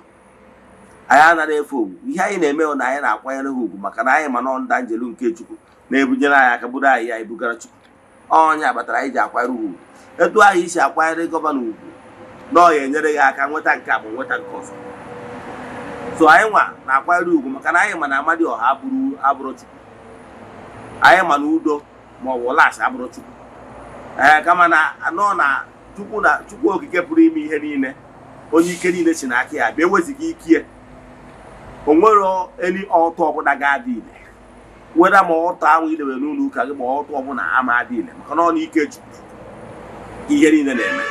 anyị anaghị efe ogwu. Ihe anyị na-eme bụ na anyị na-akwanyere ha ugwu, maka na anyị ma nọ ndị anjelu nke Chukwu na-ebunyere anyị aka buru anyị ya ebugara Chukwu. Ọnya kpatara anyị ji akwanyere ha ugwu. Etu ahụ isi akwanyere governor ugwu na ọ ya enyere gị aka nweta nke a bụ nweta nke ọzọ. So anyị nwa na-akwanyere ugwu maka na anyị ma na Amadioha abụrụ abụrụ Chukwu, anyị ma na udo ma ọ bụ las abụrụ Chukwu. Ee, kama na anọ na Chukwu, na Chukwu Okike pụrụ ime ihe niile, onye ike niile si n'aka ya bịa, eweziga ike ya, o nwere eni ọtọ ọbụla ga-adị ile weda ma ọtọ ahụ idebe n'ụlọ ụka gị ma ọtọ ọbụla ama adị ile, maka na ọ na ike Chukwu ihe niile na-eme.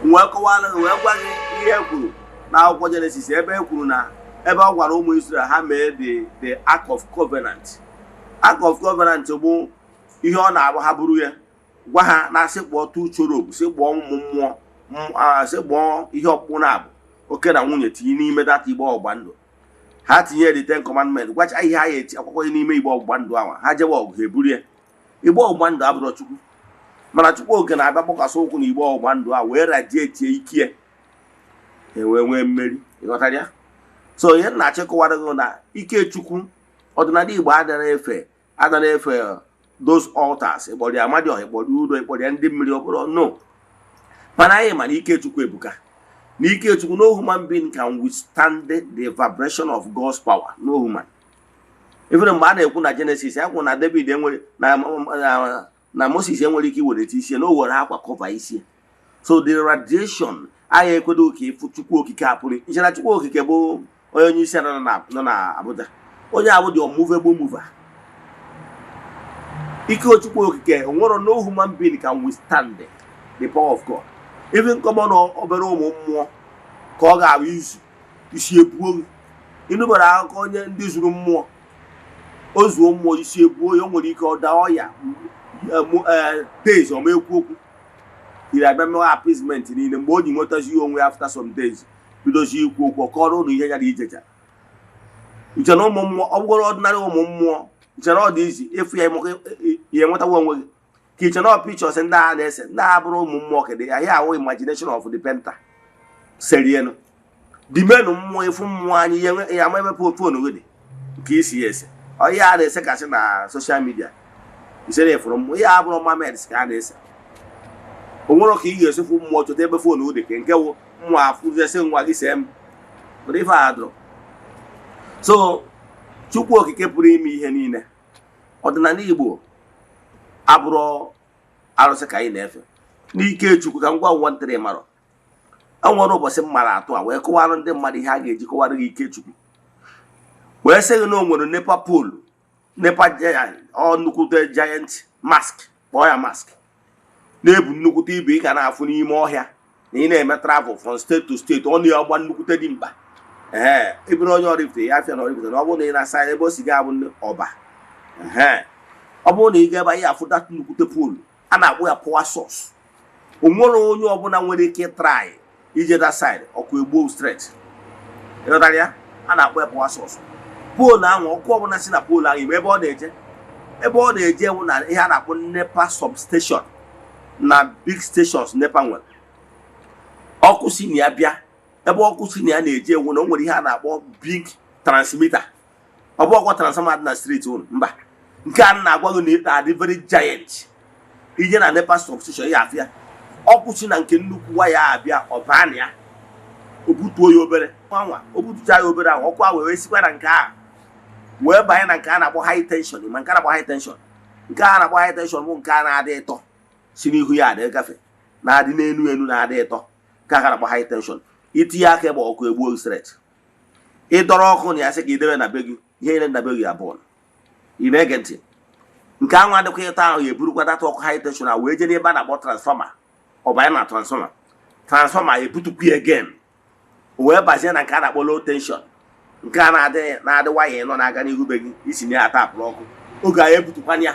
Wee kọwara gị, wee gwa gị ihe e kwuru n'akwụkwọ Jenesis, ebe e kwuru na ebe ọ gwara ụmụ Israel ha mee the Ark of Covenant. Ark of Covenant bụ ihe ọ na-abụ ha buru ya, gwa ha na asị kpọọ two cherub, sị kpọọ ụmụ mmụọ, sị kpọọ ihe ọkpụkpụ na-abụ oke na nwunye, tinye n'ime data igbe ọgba ndụ ha, tinye the Ten Commandment, gwacha ihe ha ya eti akwụkwọ n'ime igbe ọgbụgba ndụ ahụ. Ha jewe ọgụ, ha eburu ya. Igbe ọgbụgba ndụ abụrọ Chukwu, mana Chukwu Oke na-abịa kpọkwasị ụkwụ na igbe ọgbụgba ndụ a wee radiate ike ya, e wee nwee mmeri. Ịghọtara ya? So ihe m na-achịkọwara gị na ike Chukwu, ọdịnala Igbo adara efe, adara efe those altars, ịkpọrọ ya Amadioha, ịkpọrọ ya udo, ịkpọrọ ya ndị mmiri, ọ bụrụ no. Mana anyị ma na ike Chukwu ebuka, na ike Chukwu, no human being can withstand the vibration of God's power, no human. Even mgbe a na-ekwu na Genesis, ya kwuru na David enwere na Moses enwere ike iwelite isi ya, na o were akwa cover isi ya. So the radiation anyị ekwedo ka ịfụ Chukwu Okike apụrụ iche na Chukwu Okike bụ onye isi ala nọ na Abuja, onye abụ the unmovable mover. Ike Chukwu Okike onwero, no human being can withstand the power of God. Even common obere ụmụ mmụọ ka ọ ga-abụ izu isi ebuo gị. Ịnụbara akụkọ onye ndị zuru mmụọ, o zuo mmụọ, isi ebuo ya, o nwere ike ọ daa ọya days, ọ ma ekwu okwu iri abịa mewe appeasement niile. Mgbe o ji nwetazi onwe ya after some days, bidozi ikwu okwu, ọ kọrọ ụnụ ihe ya na ijecha nche na ụmụ mmụọ. Ọ bụgoro ordinary ụmụ mmụọ, nche na ọ dị izi ịfụ ya, ya enwetawa onwe gị ka iche na ọ pictures ndị a na-ese, ndị a bụrụ ụmụ mmụọ. Kedu ya ahụ? Imagination of the painter serienu dimenụ mmụọ. Ịfụ mmụọ anyị ya ama ebe phone gị dị nke isi ya ese. Ọ ihe a na-esekasị na social media isere efuru mmụọ, ihe a bụrụ mermaids ka a na-ese. O nwere ka ị ga-esefu mmụọ chọta ebe phone dị ka nke wụ mmụọ afụzesi nwa gị see m. But ife a dụrụ so, Chukwu Okike pụrụ ime ihe niile, ọdịnala Igbo abụrụ arụsị ka anyị na-efe n'ike Chukwu. Ka ngwa ngwa ntịrị marọ, e nwere ụbọchị m mara atụ a wee kọwara ndị mmadụ ihe a ga-eji kọwara gị ike Chukwu, wee sị gị na o nwere NEPA pole, NEPA giant, ọ nnukwute giant mast, kpọọ ya mast, na-ebu nnukwute ibu ị ga na-afụ n'ime ọhịa na ị na-eme travel from state to state. Ọ na-agba nnukwute dị mkpa. Ee, ịbụrụ onye Oraifite, ya afịa na Oraifite, na ọ bụrụ na ị na-asa ebe o si ga abụ ọba. Ee, ọ bụrụ na ị ga ebe anyị afụ that nnukwute pole a na-akpọ ya power source, o nwere onye ọbụla nwere ike try ije that side, ọkụ egbuo straight. Ịghọtara ya? A na-akpọ ya power source pole ahụ. Ọkụ ọbụla si na pole ahụ ime, ebe ọ na-eje, ebe ọ na-eje bụ na ihe a na-akpọ NEPA substation na big stations NEPA nwere. Ọkụ si na ya bịa, ebe ọkụ si na ya na-eje ewu na o nwere ihe a na-akpọ big transmitter. Ọ bụ ọkwa transformer dị na street ụnụ mba, nke a na-agwa gị na adị very giant. Ije na NEPA substation ya afịa, ọkụ si na nke nnukwu waya abịa, ọbaa na ya, o butuo ya obere nwa, o butucha ya obere ahụ, ọkụ ahụ wee sikwa na nke ahụ wee banye na nke a na-akpọ high tension. Ma nke a na-akpọ high tension, nke a na-akpọ high tension bụ nke a na-adị ịtọ si n'ihu ya adị gafe, na-adị n'elu elu, na-adị ịtọ, nke a na-akpọ high tension. Itinye aka ebe ọkụ egbuo gị straight. Ịdọrọ ọkụ na ya sị ka idebe na be gị, ihe niile na be gị abụọ. Ị na-ege ntị? Nke ahụ adịkwa ịtọ ahụ ya eburukwa data ọkụ high tension a wee jee n'ebe a na-akpọ transformer. Ọ banye na transformer, transformer ebutukwu ya again, o wee bazie na nke a na-akpọ low tension, nke a na-adị na-adị waya nọ na-aga n'ihu be gị isi na ya atapụrụ ọkụ. Oge anyị ebutukwana ya,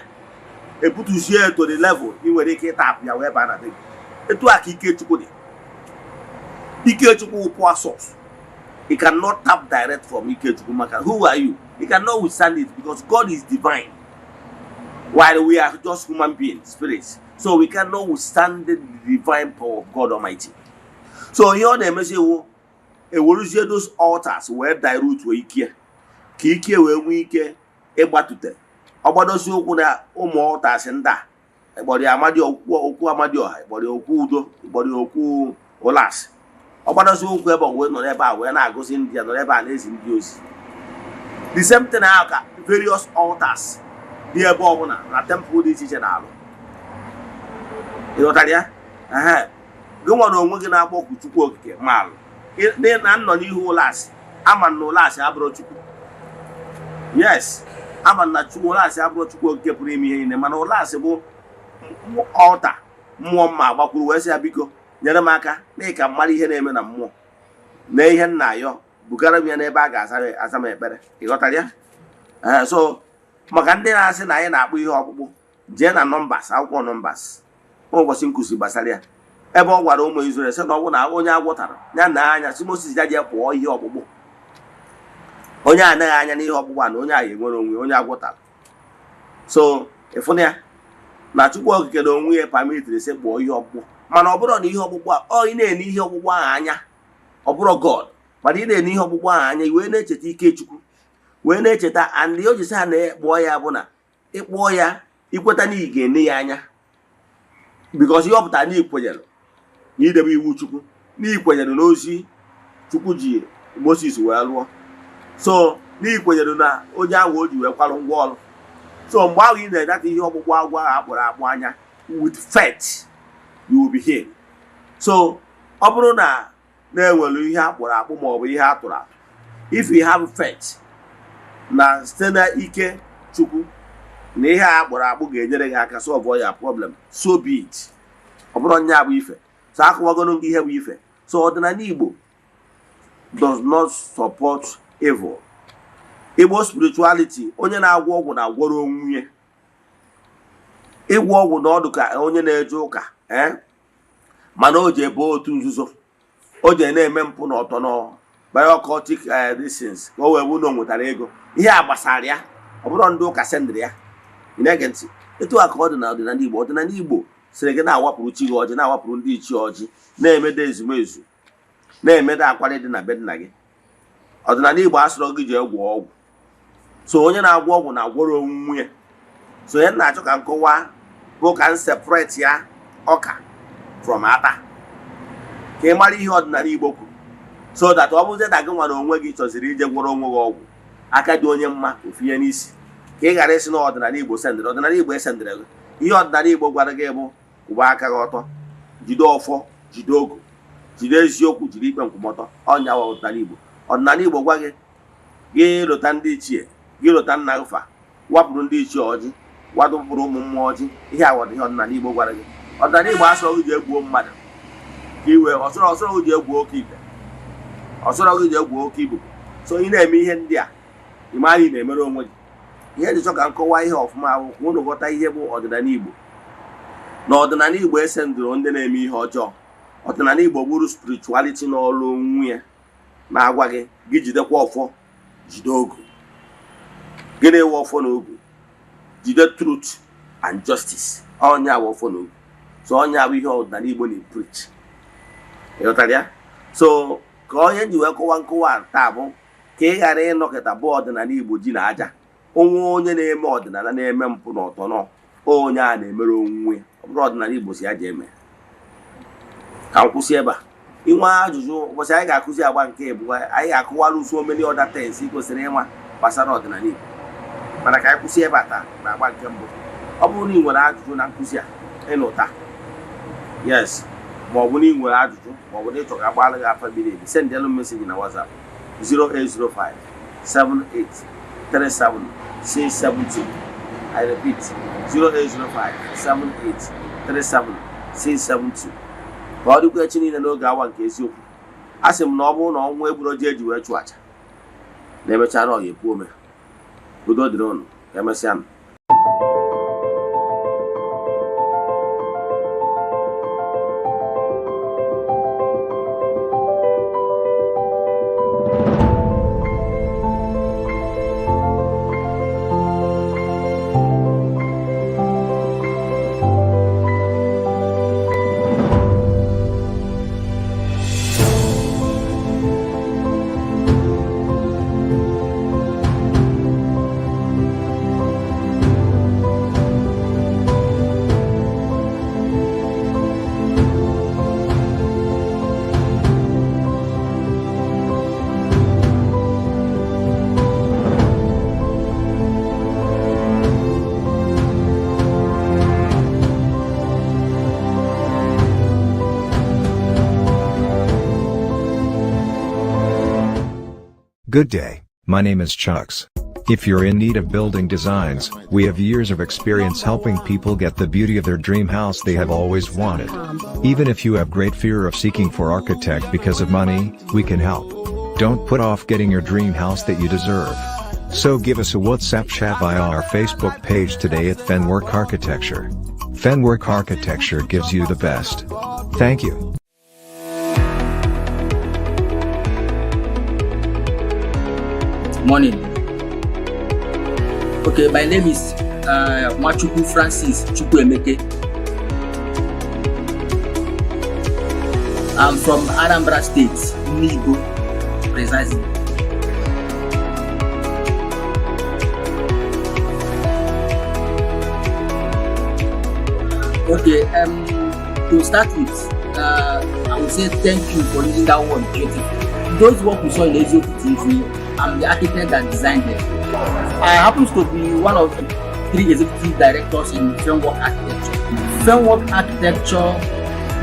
ebutuzie to the level ị nwere ike ịtapụ ya wee baa na be gị. Etu a ka ike Chukwu dị. Ike Chukwu wụ power source. You cannot tap direct from Ikechukwu maka who are you? You cannot withstand it because God is divine while we are just human beings, spirits. So we cannot withstand the divine power of God Almighty. So ihe ọ na-emezi iwu eweruzie those altars wee dilute wee ike ka ike wee nwee ike ịgbatute ọgbadosi ụkwụ na ụmụ altars ndị a ịkpọrọ ya amadi okwu okwu amadioha, ịkpọrọ ya okwu udo, ịkpọrọ ya okwu ụlasị, ọgbadosi ụkwụ ebe ọ wee nọrọ ebe a wee na-agụzi ndị ya nọrọ ebe a na-ezi ndị ozi. The same thing ahụ ka various altars dị ebe ọbụla na temple dị iche iche na-alụ. Ịghọtara ya? Ehe, gị nwere onwe gị na-akpọku Chukwu Okike maalụ na nnọ n'ihu ụlasị ama na ụlasị abụrụ Chukwu. Yes, ama na Chukwu ụlasị abụrụ Chukwu Okike pụrụ ime ihe niile, mana ụlasị bụ altar mmụọ mma agbakwuru wee sị ya, biko nyere m aka na ka mmadụ ihe na-eme na mmụọ na ihe nna ayọ bugara m ya n'ebe a ga-aza m ekpere. Ịghọtara ya? Ee, so maka ndị na-asị na anyị na-akpụ ihe ọkpụkpụ, jee na Numbers, akwụkwọ Numbers, ụbọchị nkụzi gbasara ya, ebe ọ gwara ụmụ Izrel sị na ọ bụ na onye agwọtara ya na anya si Moses ya jee kpụọ ihe ọkpụkpụ, onye anaghị anya n'ihe ọkpụkpụ a na onye ahụ enwere onwe onye agwọtara. So ịfụna ya na Chukwu Okike na onwe ya permitiri sị kpụọ ihe ọkpụkpụ, mana ọ bụrụ na ihe ọkpụkpụ a ọ ị na-ene ihe ọkpụkpụ ahụ anya, ọ bụrụ God, mana ị na-ene ihe ọkpụkpụ ahụ anya, i wee na-echeta ike Chukwu, wee na-echeta and o jisi ha na-ekpụọ ya bụ na ịkpụọ ya ikweta na ị ga-ene ya anya, because ihe ọ pụtara na ikwenyere na idebe iwu Chukwu, na ikwenyere n'ozi Chukwu ji Moses wee lụọ, so na ikwenyere na onye ahụ o ji wee kwarụ ngwa ọrụ. So mgbe ahụ ị na-edata ihe ọkpụkpụ agwọ ahụ akpụrụ akpụ anya with faith, you will be healed. So ọ bụrụ na na-enwere ihe akpụrụ akpụ ma ọ bụ ihe atụrụ atụ, if you have faith na site na ike Chukwu na ihe a akpụrụ akpụ ga-enyere gị aka solve ya problem, so be it. Ọ bụrụ nya bụ ife, so akụwagoro gị ihe bụ ife. So ọdịnala Igbo does not support evil. Igbo spirituality, onye na-agwọ ọgwụ na-agwọrọ onwe ya. Ịgwọ ọgwụ na ọdụ ka onye na-eje ụka, ee, mana o ji ebe otu nzuzo o ji na-eme mpụ na ọtọ nọ biocultic things ka o wee bụ na o nwetara ego. Ihe a gbasara ya, ọ bụrụ ndị ụka sendịrị ya. Ị na-ege ntị? Etu a ka ọ dị na ọdịnala Igbo. Ọdịnala Igbo sịrị gị na-awapụrụ chi gị ọjị, na-awapụrụ ndị ichie ọjị, na-emede ezumezu, na-emede akwari dị na be nna gị. Ọdịnala Igbo asịrọ gị jee gwọọ ọgwụ. So onye na-agwọ ọgwụ na-agwọrọ onwe ya. So onye na-achọ ka nkọwa bụ ka m separate ya ọka from ata, ka ị mara ihe ọdịnala Igbo kwuru, so that ọ bụzie na gị nwere onwe gị chọziri ije gwọrọ onwe gị ọgwụ aka dị onye mma ofinye n'isi, ka ị ghara ịsị na ọdịnala Igbo sendịrị. Ọdịnala Igbo esendịrị gị ihe. Ọdịnala Igbo gwara gị bụ kwụba aka gị ọtọ, jide ọfọ, jide ogu, jide eziokwu, jide ikpe nkwụmọtọ. Ọnya ọdịnala Igbo. Ọdịnala Igbo gwa gị gị lụta ndị ichie gị, lụta nna gị fa, wapụrụ ndị ichie ọjị, wadụpụrụ ụmụ mmụọ ọjị. Ihe awọdụ ihe ọdịnala Igbo gwara gị. Ọdịnala Igbo asọrọ gị ji egbuo mmadụ ka iwe ọsọrọ ọsọrọ gị ji egbuo oke ite, ọsọrọ gị ji egbuo oke ibubo. So ị na-eme ihe ndị a, ị mara ị na-emere onwe gị. Ihe eji chọ ka nkọwa ihe ọfụma ahụ ka unu ghọta ihe bụ ọdịnala Igbo. Na ọdịnala Igbo esendụrụ ndị na-eme ihe ọjọọ. Ọdịnala Igbo bụrụ spirituality n'ọrụ onwe ya na-agwa gị gị jidekwa ọfọ, jide ogu. Gịnị wụ ọfọ na ogu? Jide truth and justice. Ọnya bụ ọfọ na ogu. So ọnya bụ ihe ọdịnala Igbo na-preach. Ịghọtara ya? So ka onye ji wee kọwa nkọwa taa bụ ka ị ghara ịnọkịta bụ ọdịnala Igbo ji na aja onwe onye na-eme ọdịnala na-eme mpụ na ọtọ nọ, onye a na-emere onwe ya. Ọ bụrụ ọdịnala Igbo si ya ji eme. Ka m kwụsị ebe a. Inwe ajụjụ, ụbọchị anyị ga-akụzi agba nke abụọ, anyị ga-akụwara so many other things ị kwesịrị ịma gbasara ọdịnala Igbo, mana ka anyị kwụsị ebe a taa na agba nke mbụ. Ọ bụrụ na ị nwere ajụjụ na nkụzi a ịnụta, yes, ma ọ bụ na ị nwere ajụjụ, ma ọ bụ na ịchọ ka agbaala gị afa miri emi, sendelu message na WhatsApp 0805 78 37 672. I repeat, 0805 78 37 672. Ka ọ dịkwa echi niile n'oge awa nke eziokwu. A sị m na ọ bụrụ na ọnwụ egburu ji eji wee chụọ aja na-emechara ọ ga-ekwu ome. Udo dịrị ụnụ. Ka emesịa nụ. Good day, my name is Chucks. If you're in need of building designs, we have years of experience helping people get the beauty of their dream house they have always wanted. Even if you have great fear of seeking for architect because of money, we can help. Don't put off getting your dream house that you deserve. So give us a WhatsApp chat via our Facebook page today at Fenwork Architecture. Fenwork Architecture gives you the best. Thank you. Morning. Okay, my name is Nwachukwu Francis Chukwuemeke. I'm from Anambra State, Nibo, precisely. Okay, to start with, I would say thank you for using that word beautiful. Those work we saw in Eziokwu TV, I'm the architect that designed them. I happen to be one of the three executive directors in Fenwork Architecture. Fenwork Architecture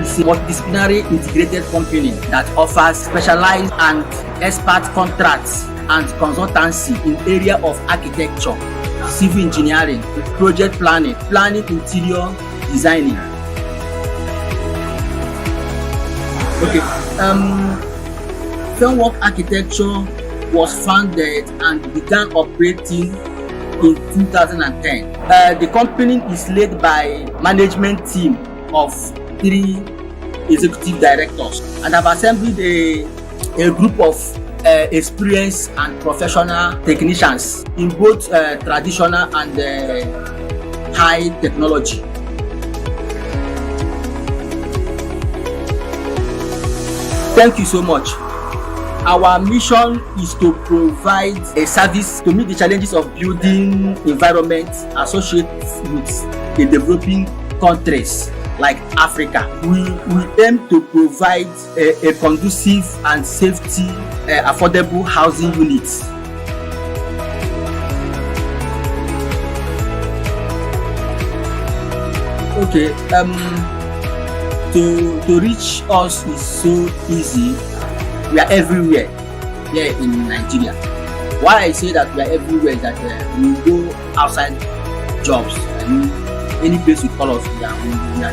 is a multidisciplinary integrated company that offers specialized and expert contracts and consultancy in area of architecture, civil engineering, project planning, planning interior designing. Okay, Fenwork Architecture was founded and began operating in 2010. The company is led by management team of 3 executive directors and have assembled a group of experienced and professional technicians in both traditional and high technology. Thank you so much. Our mission is to provide a service to meet the challenges of building environments associated with the developing countries like Africa. We aim to provide a conducive and safety, affordable housing units. Okay, to reach us is so easy. We are everywhere here in Nigeria. Why I say that we are everywhere is that we go outside jobs. I mean, any place you call us, we are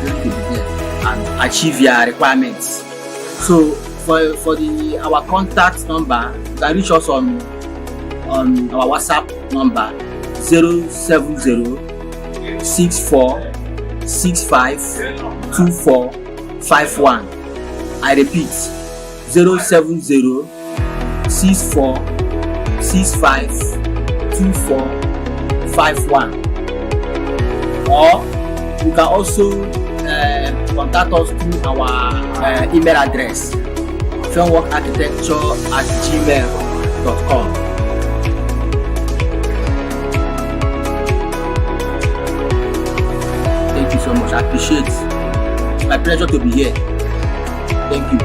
ready to be there and achieve your requirements. So for the our contact number, you can reach us on our WhatsApp number 07064652451. I repeat, 07064652451. Or you can also contact us through our email address, fenworkarchitecture@gmail.com. Thank you so much. I appreciate it. It's my pleasure to be here. Thank you.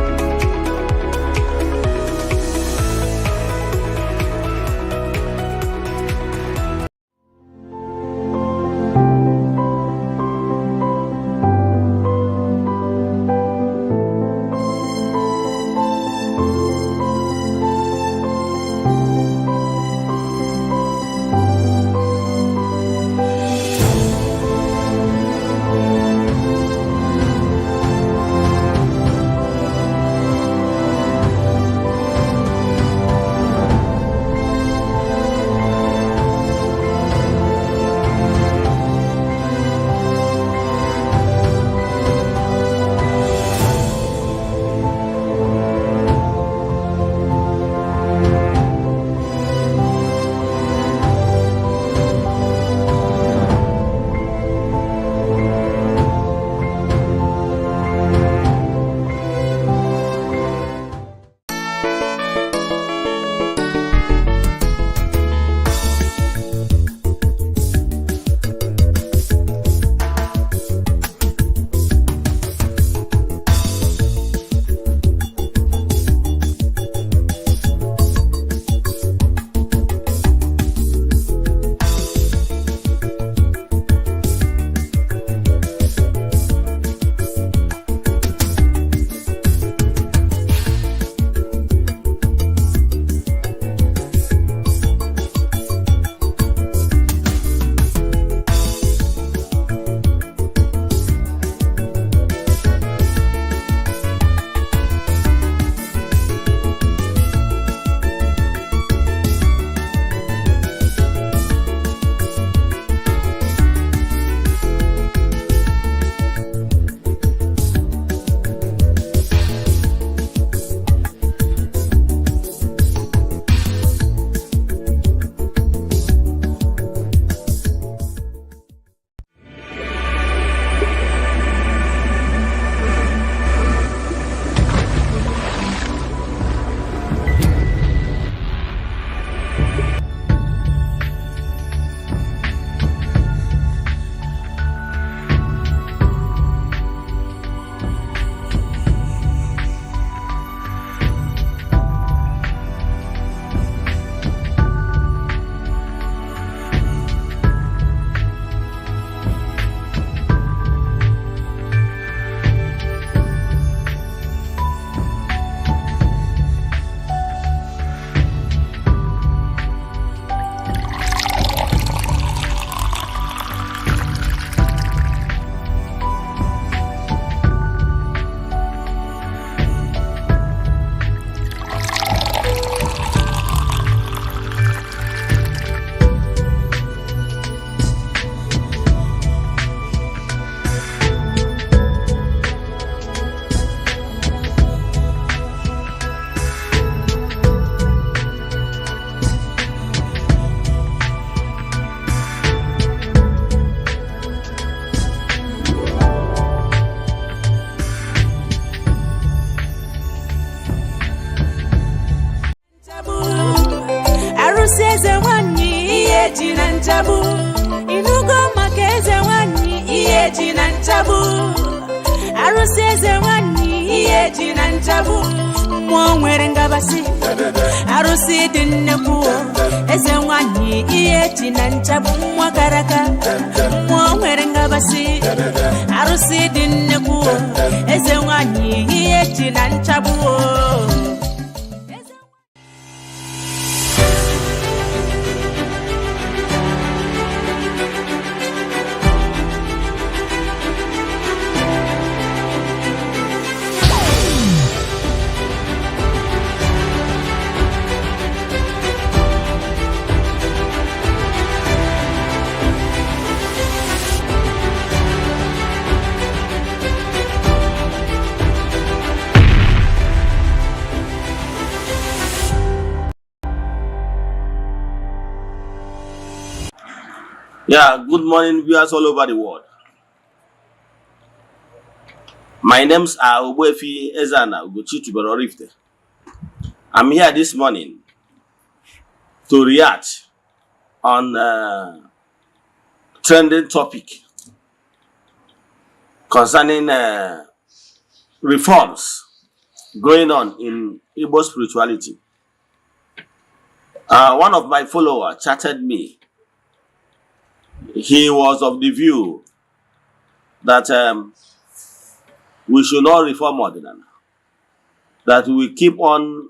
Eze nwanyị ihe ji na nchagbu. Ịnụgo maka eze nwanyị ihe ji na nchagbu. Arụsị eze nwanyị ihe ji na nchagbu. Mmụọ nwere ngabasị. Arụsị dị nnekwu o. Eze nwanyị ihe ji na nchagbu nwa karaka. Mmụọ nwere ngabasị. Arụsị dị nnekwu o. Eze nwanyị ihe ji na nchagbu o. Yeah, good morning, viewers all over the world. My names are Ogbuefi Ezana Ugochi Tubelu Oraifite. I'm here this morning to react on a trending topic concerning reforms going on in Igbo spirituality. One of my followers chatted me. He was of the view that we should not reform Odinani, that we keep on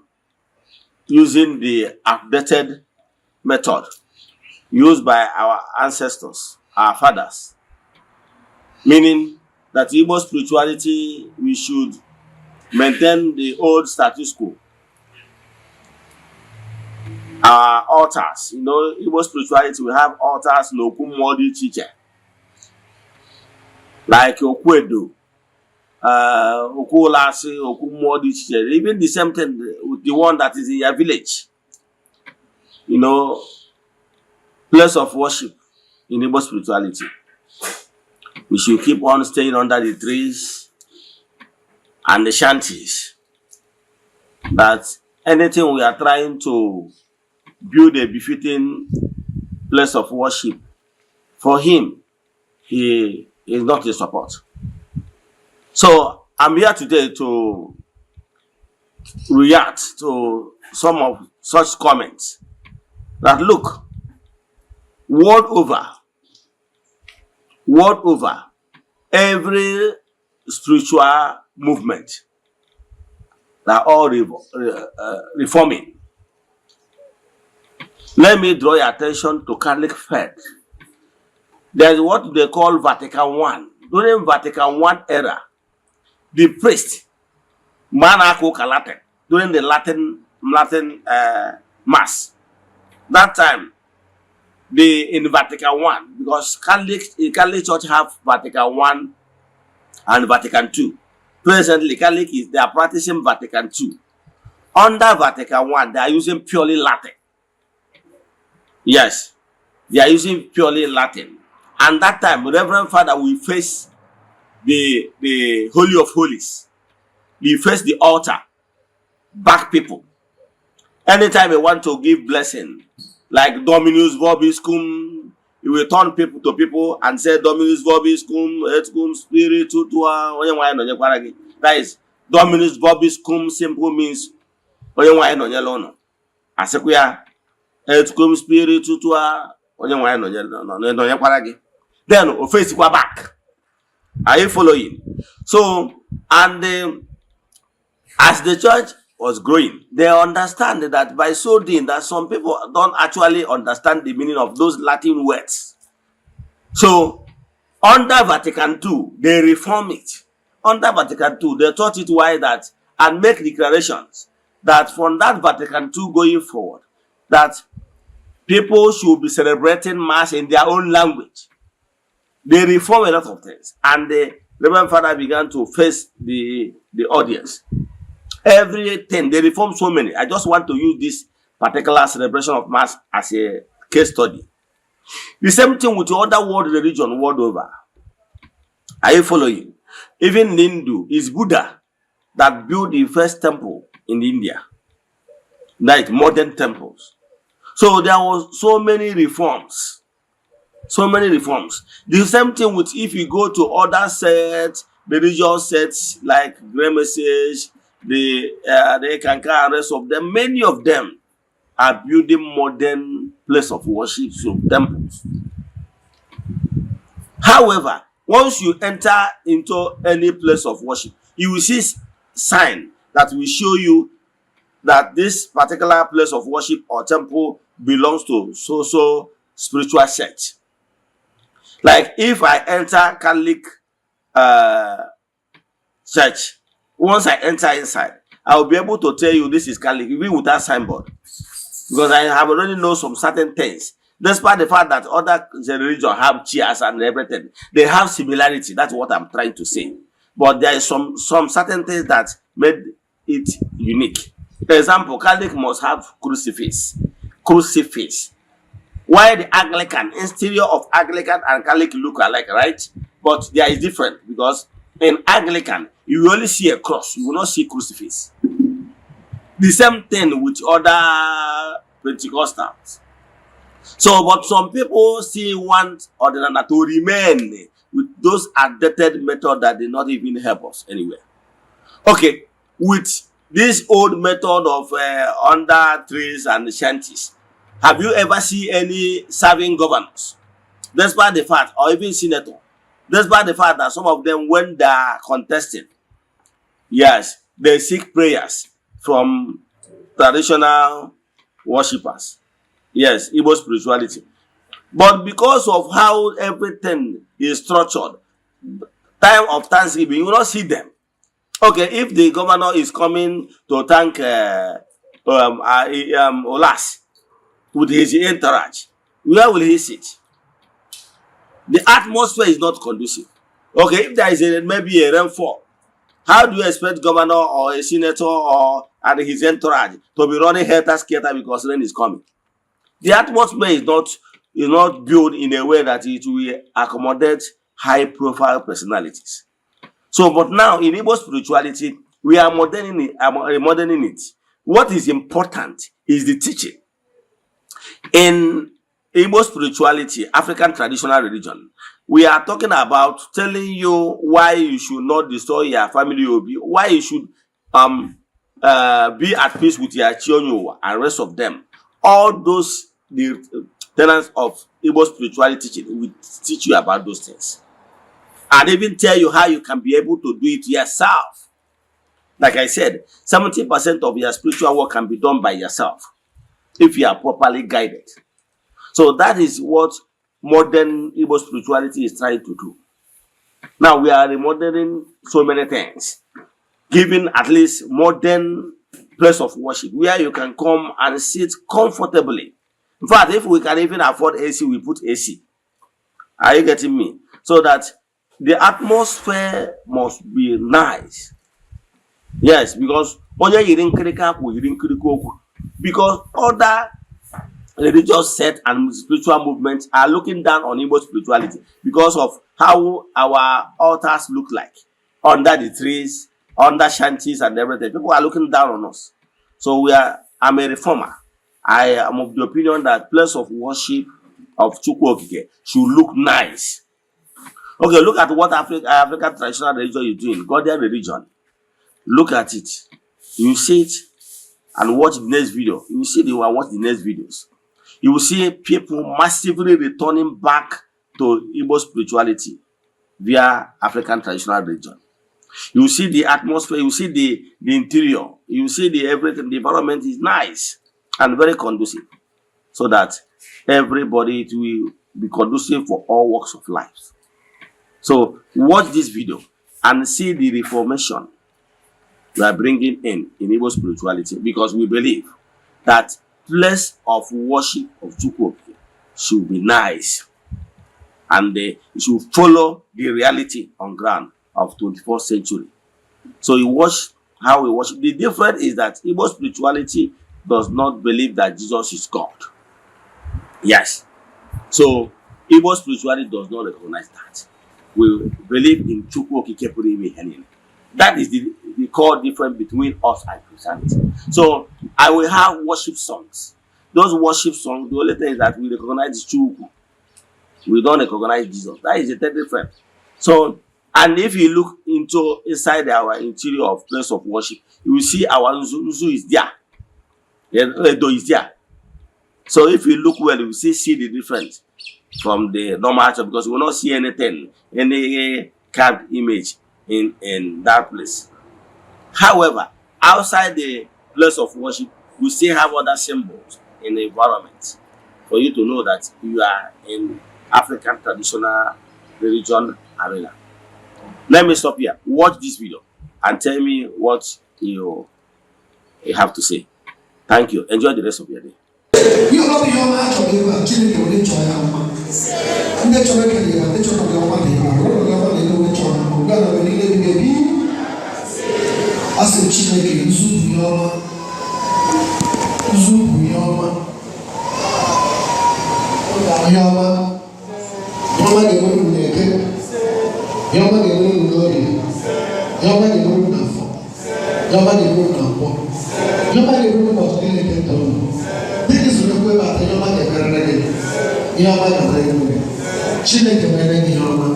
using the outdated method used by our ancestors, our fathers, meaning that Igbo spirituality, we should maintain the old status quo. Our altars, Igbo spirituality, we have altars n'okwu mmụọ dị iche iche, like okwu edo, okwu ụlasị, okwu mmụọ dị iche iche, even the same thing with the one that is in your village, place of worship in Igbo spirituality. We should keep on staying under the trees and the shanties. That anything we are trying to build a befitting place of worship for him, he is not in support. So I'm here today to react to some of such comments that, look, world over, every spiritual movement, they are all reforming. Let me draw your attention to Catholic faith. There's what they call Vatican One. During Vatican One era, the priest, man ụka Latin, during the Latin mass, that time, the in Vatican One, because Catholic Church have Vatican One and Vatican Two. Presently, Catholic is they are practicing Vatican Two. Under Vatican One, they are using purely Latin. Yes, they are using purely Latin. And that time, Reverend Father will face the Holy of Holies. He face the altar, back people. Anytime he want to give blessing, like Dominus vobiscum, he will turn people to people and say Dominus vobiscum, et cum spiritu tua, onye nwe anyị nọnyekwara gị. That is, Dominus vobiscum simple means onye nwe anyị nọnyere ụnụ. Asịkwa ya et cum spiritu tua, onye nwe anyị nọnyekwara gị. Then o faceikwa back. Are you following? So, and as the church was growing, they understand that by so doing, that some people don't actually understand the meaning of those Latin words. So, under Vatican II, they reform it. Under Vatican II, they taught it why that and make declarations that from that Vatican II going forward, that people should be celebrating Mass in their own language. They reform a lot of things, and the Reverend Father began to face the audience. Everything they reform so many. I just want to use this particular celebration of Mass as a case study. The same thing with other world religion world over. Are you following? Even Hindu is Buddha that built the first temple in India, like modern temples. So there was so many reforms, so many reforms. The same thing with if you go to other sects, religious sects like Grey Message, the Eckankar and rest of them, many of them are building modern place of worship, so temples. However, once you enter into any place of worship, you will see sign that will show you that this particular place of worship or temple belongs to so so spiritual sect. Like if I enter Catholic church, once I enter inside, I will be able to tell you this is Catholic even without signboard, because I have already know some certain things. Despite the fact that other religion have chairs and everything, they have similarity. That's what I'm trying to say. But there is some certain things that made it unique. For example, Catholic must have crucifix. Crucifix. While the Anglican, interior of Anglican and Catholic look alike, right? But there is different because in Anglican, you will only see a cross, you will not see crucifix. The same thing with other Pentecostals. So, but some people still want Odinana to remain with those outdated method that did not even help us anywhere. Okay, with this old method of under trees and shanties, have you ever seen any serving governors? Despite the fact, or even senator, despite the fact that some of them, when they are contesting, yes, they seek prayers from traditional worshippers. Yes, Igbo spirituality. But because of how everything is structured, time of Thanksgiving, you will not see them. Okay, if the governor is coming to thank Olas with his entourage, where will he sit? The atmosphere is not conducive. Okay, if there is a, maybe a rainfall, how do you expect governor or a senator or and his entourage to be running helter skelter because rain is coming? The atmosphere is not built in a way that it will accommodate high profile personalities. So, but now in Igbo spirituality, we are moderning it, moderning it. What is important is the teaching. In Igbo spirituality, African traditional religion, we are talking about telling you why you should not destroy your family obi, why you should be at peace with your chi onye ụwa and rest of them. All those the tenets of Igbo spirituality teaching will teach you about those things and even tell you how you can be able to do it yourself. Like I said, 70% of your spiritual work can be done by yourself if you are properly guided. So that is what modern Igbo spirituality is trying to do. Now we are remodeling so many things, giving at least modern place of worship where you can come and sit comfortably. In fact, if we can even afford AC, we put AC. Are you getting me? So that the atmosphere must be nice. Yes, because onye yiri nkirika akwa yiri nkirika okwu. Because other religious sect and spiritual movements are looking down on Igbo spirituality because of how our altars look like under the trees, under shanties and everything. People are looking down on us. So we are I'm a reformer. I am of the opinion that place of worship of Chukwu Okike should look nice. Okay, look at what African traditional religion is doing, Godian religion. Look at it. You see it and watch the next video. You will see the one, watch the next videos. You will see people massively returning back to Igbo spirituality via African traditional religion. You will see the atmosphere, you will see the interior, you will see the everything, the environment is nice and very conducive so that everybody, it will be conducive for all walks of life. So watch this video and see the reformation we are bringing in Igbo spirituality, because we believe that place of worship of Chukwu Okike should be nice and they should follow the reality on ground of 21st century. So you watch how we worship. The difference is that Igbo spirituality does not believe that Jesus is God. Yes. So Igbo spirituality does not recognize that. We believe in Chukwu Okike pụrụ ime ihe niile. That is the core difference between us and Christianity. So I will have worship songs. Those worship songs, the only thing is that we recognize Chukwu. We don't recognize Jesus. That is a different. So, and if you look into inside our interior of place of worship, you will see our Nzu. Nzu is there. Edo is there. So if you look well, you will see the difference from the normal church, because you will not see anything, any carved image in that place. However, outside the place of worship, we still have other symbols in the environment for you to know that you are in African traditional religion arena. Let me stop here. Watch this video and tell me what you have to say. Thank you. Enjoy the rest of your day. Ihe ọbụla bụ ihe ọma a chọrọ ebe a, Chineke were chọọ ya mma. Ndị chọrọ ekele ya, ndị chọrọ gị ọma dị ebe a, were gị ọma na ebe onye chọrọ mma ugbu a na mgbe niile ebighị ebi. A sị m Chineke, nzu bụ ihe ọma, nzu bụ ihe ọma, ihe ọma. Ihe ọma ga-enwere unu n'Eke, ihe ọma ga-enwere unu n'Orie, ihe ọma ga-enwere unu n'Afọ, ihe ọma ga-enwere unu na Nkwọ, ihe ọma ga-enwere unu ụbọchị niile nke ndụ unu. Dịka isoro ekwu ebe atọ, ihe ọma ga-emerere gị, ihe ọma ga-emere gị. Chineke mere gị ihe ọma,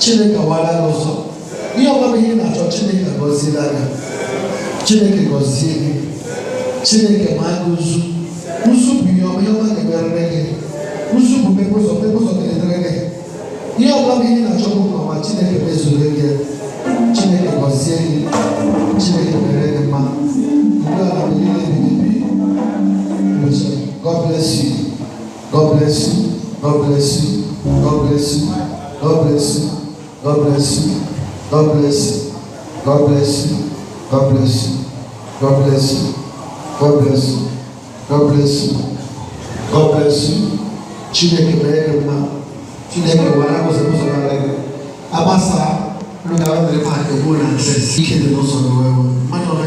Chineke wara gị ụzọ, ihe ọma bụ ihe ị na-achọ. Chineke gọziela gị, Chineke gọzie gị, Chineke maa gị ụzụ. Ụzụ bụ ihe ọma, ihe ọma ga-emerere gị. Ụzụ bụ mmepe ụzọ, mmepe ụzọ ga-edere gị. Ihe ọbụla bụ ihe ị na-achọ bụ nke ọma, Chineke mezuru gị. Chineke gọzie gị, Chineke mere gị mma ugbu a na mgbe niile ebighị ebi. God bless you. God bless you. God bless you. God bless you. God bless you. God bless you. God bless you. God bless you. God bless you. God bless you. God bless you. God bless you. God bless you. Chineke mere gị mma. Chineke were ụzọ ụzọ gara gị. Agbasa rụgara mere ma egbuo na nse ike dị n'ụzọ gị wee wee. Mmadụ ọbụla.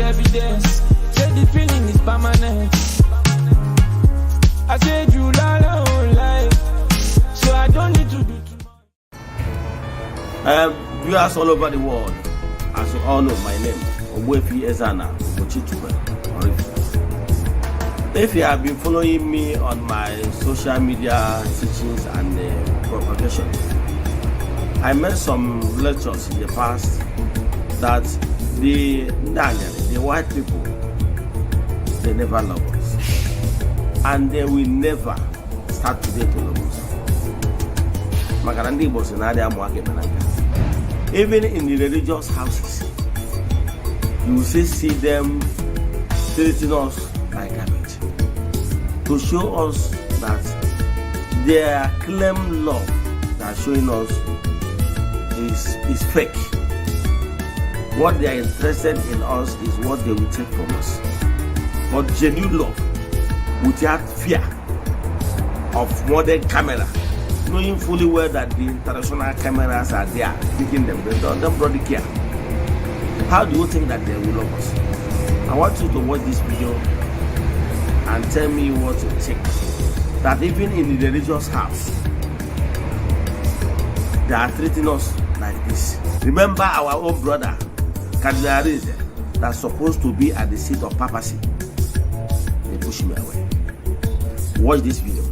Evidence. Say the feeling is permanent. I said you la la own life, so I don't need to do too much. Viewers all over the world, as you all know my name, Ogbuefi Eze-Ana Ugochi Tubelu Oraifite. If you have been following me on my social media teachings and propagation, I made some lectures in the past that the Ndanyari, the white people, they never love us. And they will never start today to love us. Maka na ndị Igbo si na adị amụ aka eme na nka. Even in the religious houses, you will still see them treating us like garbage to show us that their claim love they are showing us is fake. What they are interested in us is what they will take from us. But genuine love, without fear of modern camera, knowing fully well that the international cameras are there picking them, they don't bloody care. How do you think that they will love us? I want you to watch this video and tell me what you think. That even in the religious house, they are treating us like this. Remember our own brother, Cardinal Arinze, that's supposed to be at the seat of papacy. They push him away. Watch this video.